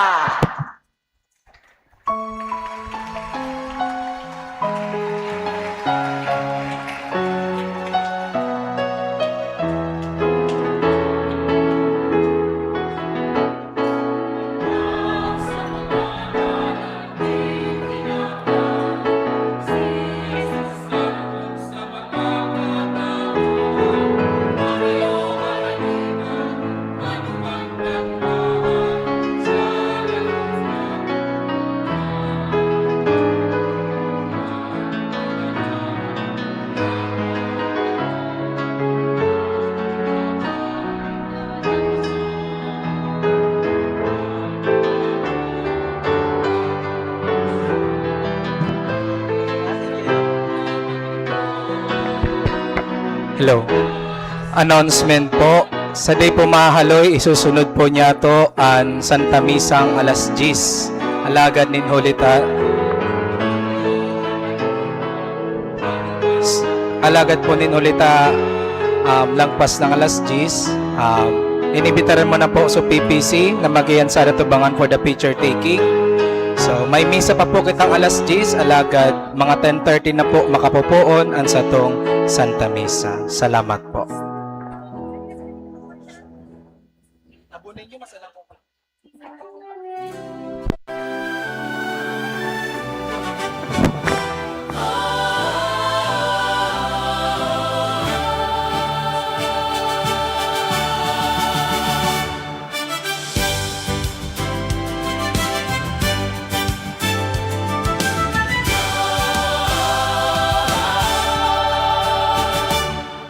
Hello. Announcement po. Sa di po mahaloy, isusunod po niyato an Santa Misang alas diyes. Alagad nin huli ta, alagad po nin huli ta, um, lagpas ng alas diyes, um, inibitaran mo na po sa P P C na mag-iyan sa tubangan for the picture taking. So, may misa pa po kitang alas diyes, alagad mga ten thirty na po makapopoon an satong Santa Misa. Salamat po.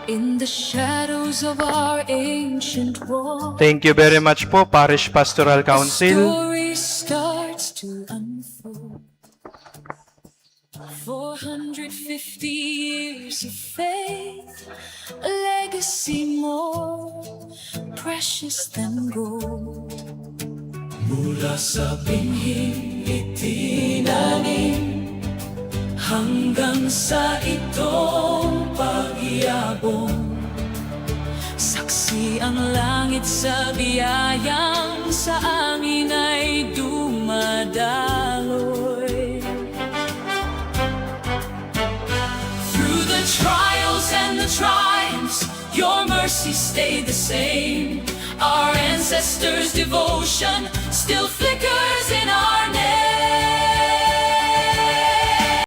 In the shadows of our ancient wall, Thank you very much po, Parish Pastoral the Council. Story starts to unfold. Four hundred fifty years of faith, a legacy more precious than gold. Mula sa binhing itinanim hanggang sa itong pagyabong, saksi ang langit sa biyayang sa angin ay dumadaloy. Through the trials and the triumphs, your mercy stayed the same. Our ancestors' devotion still flickers in our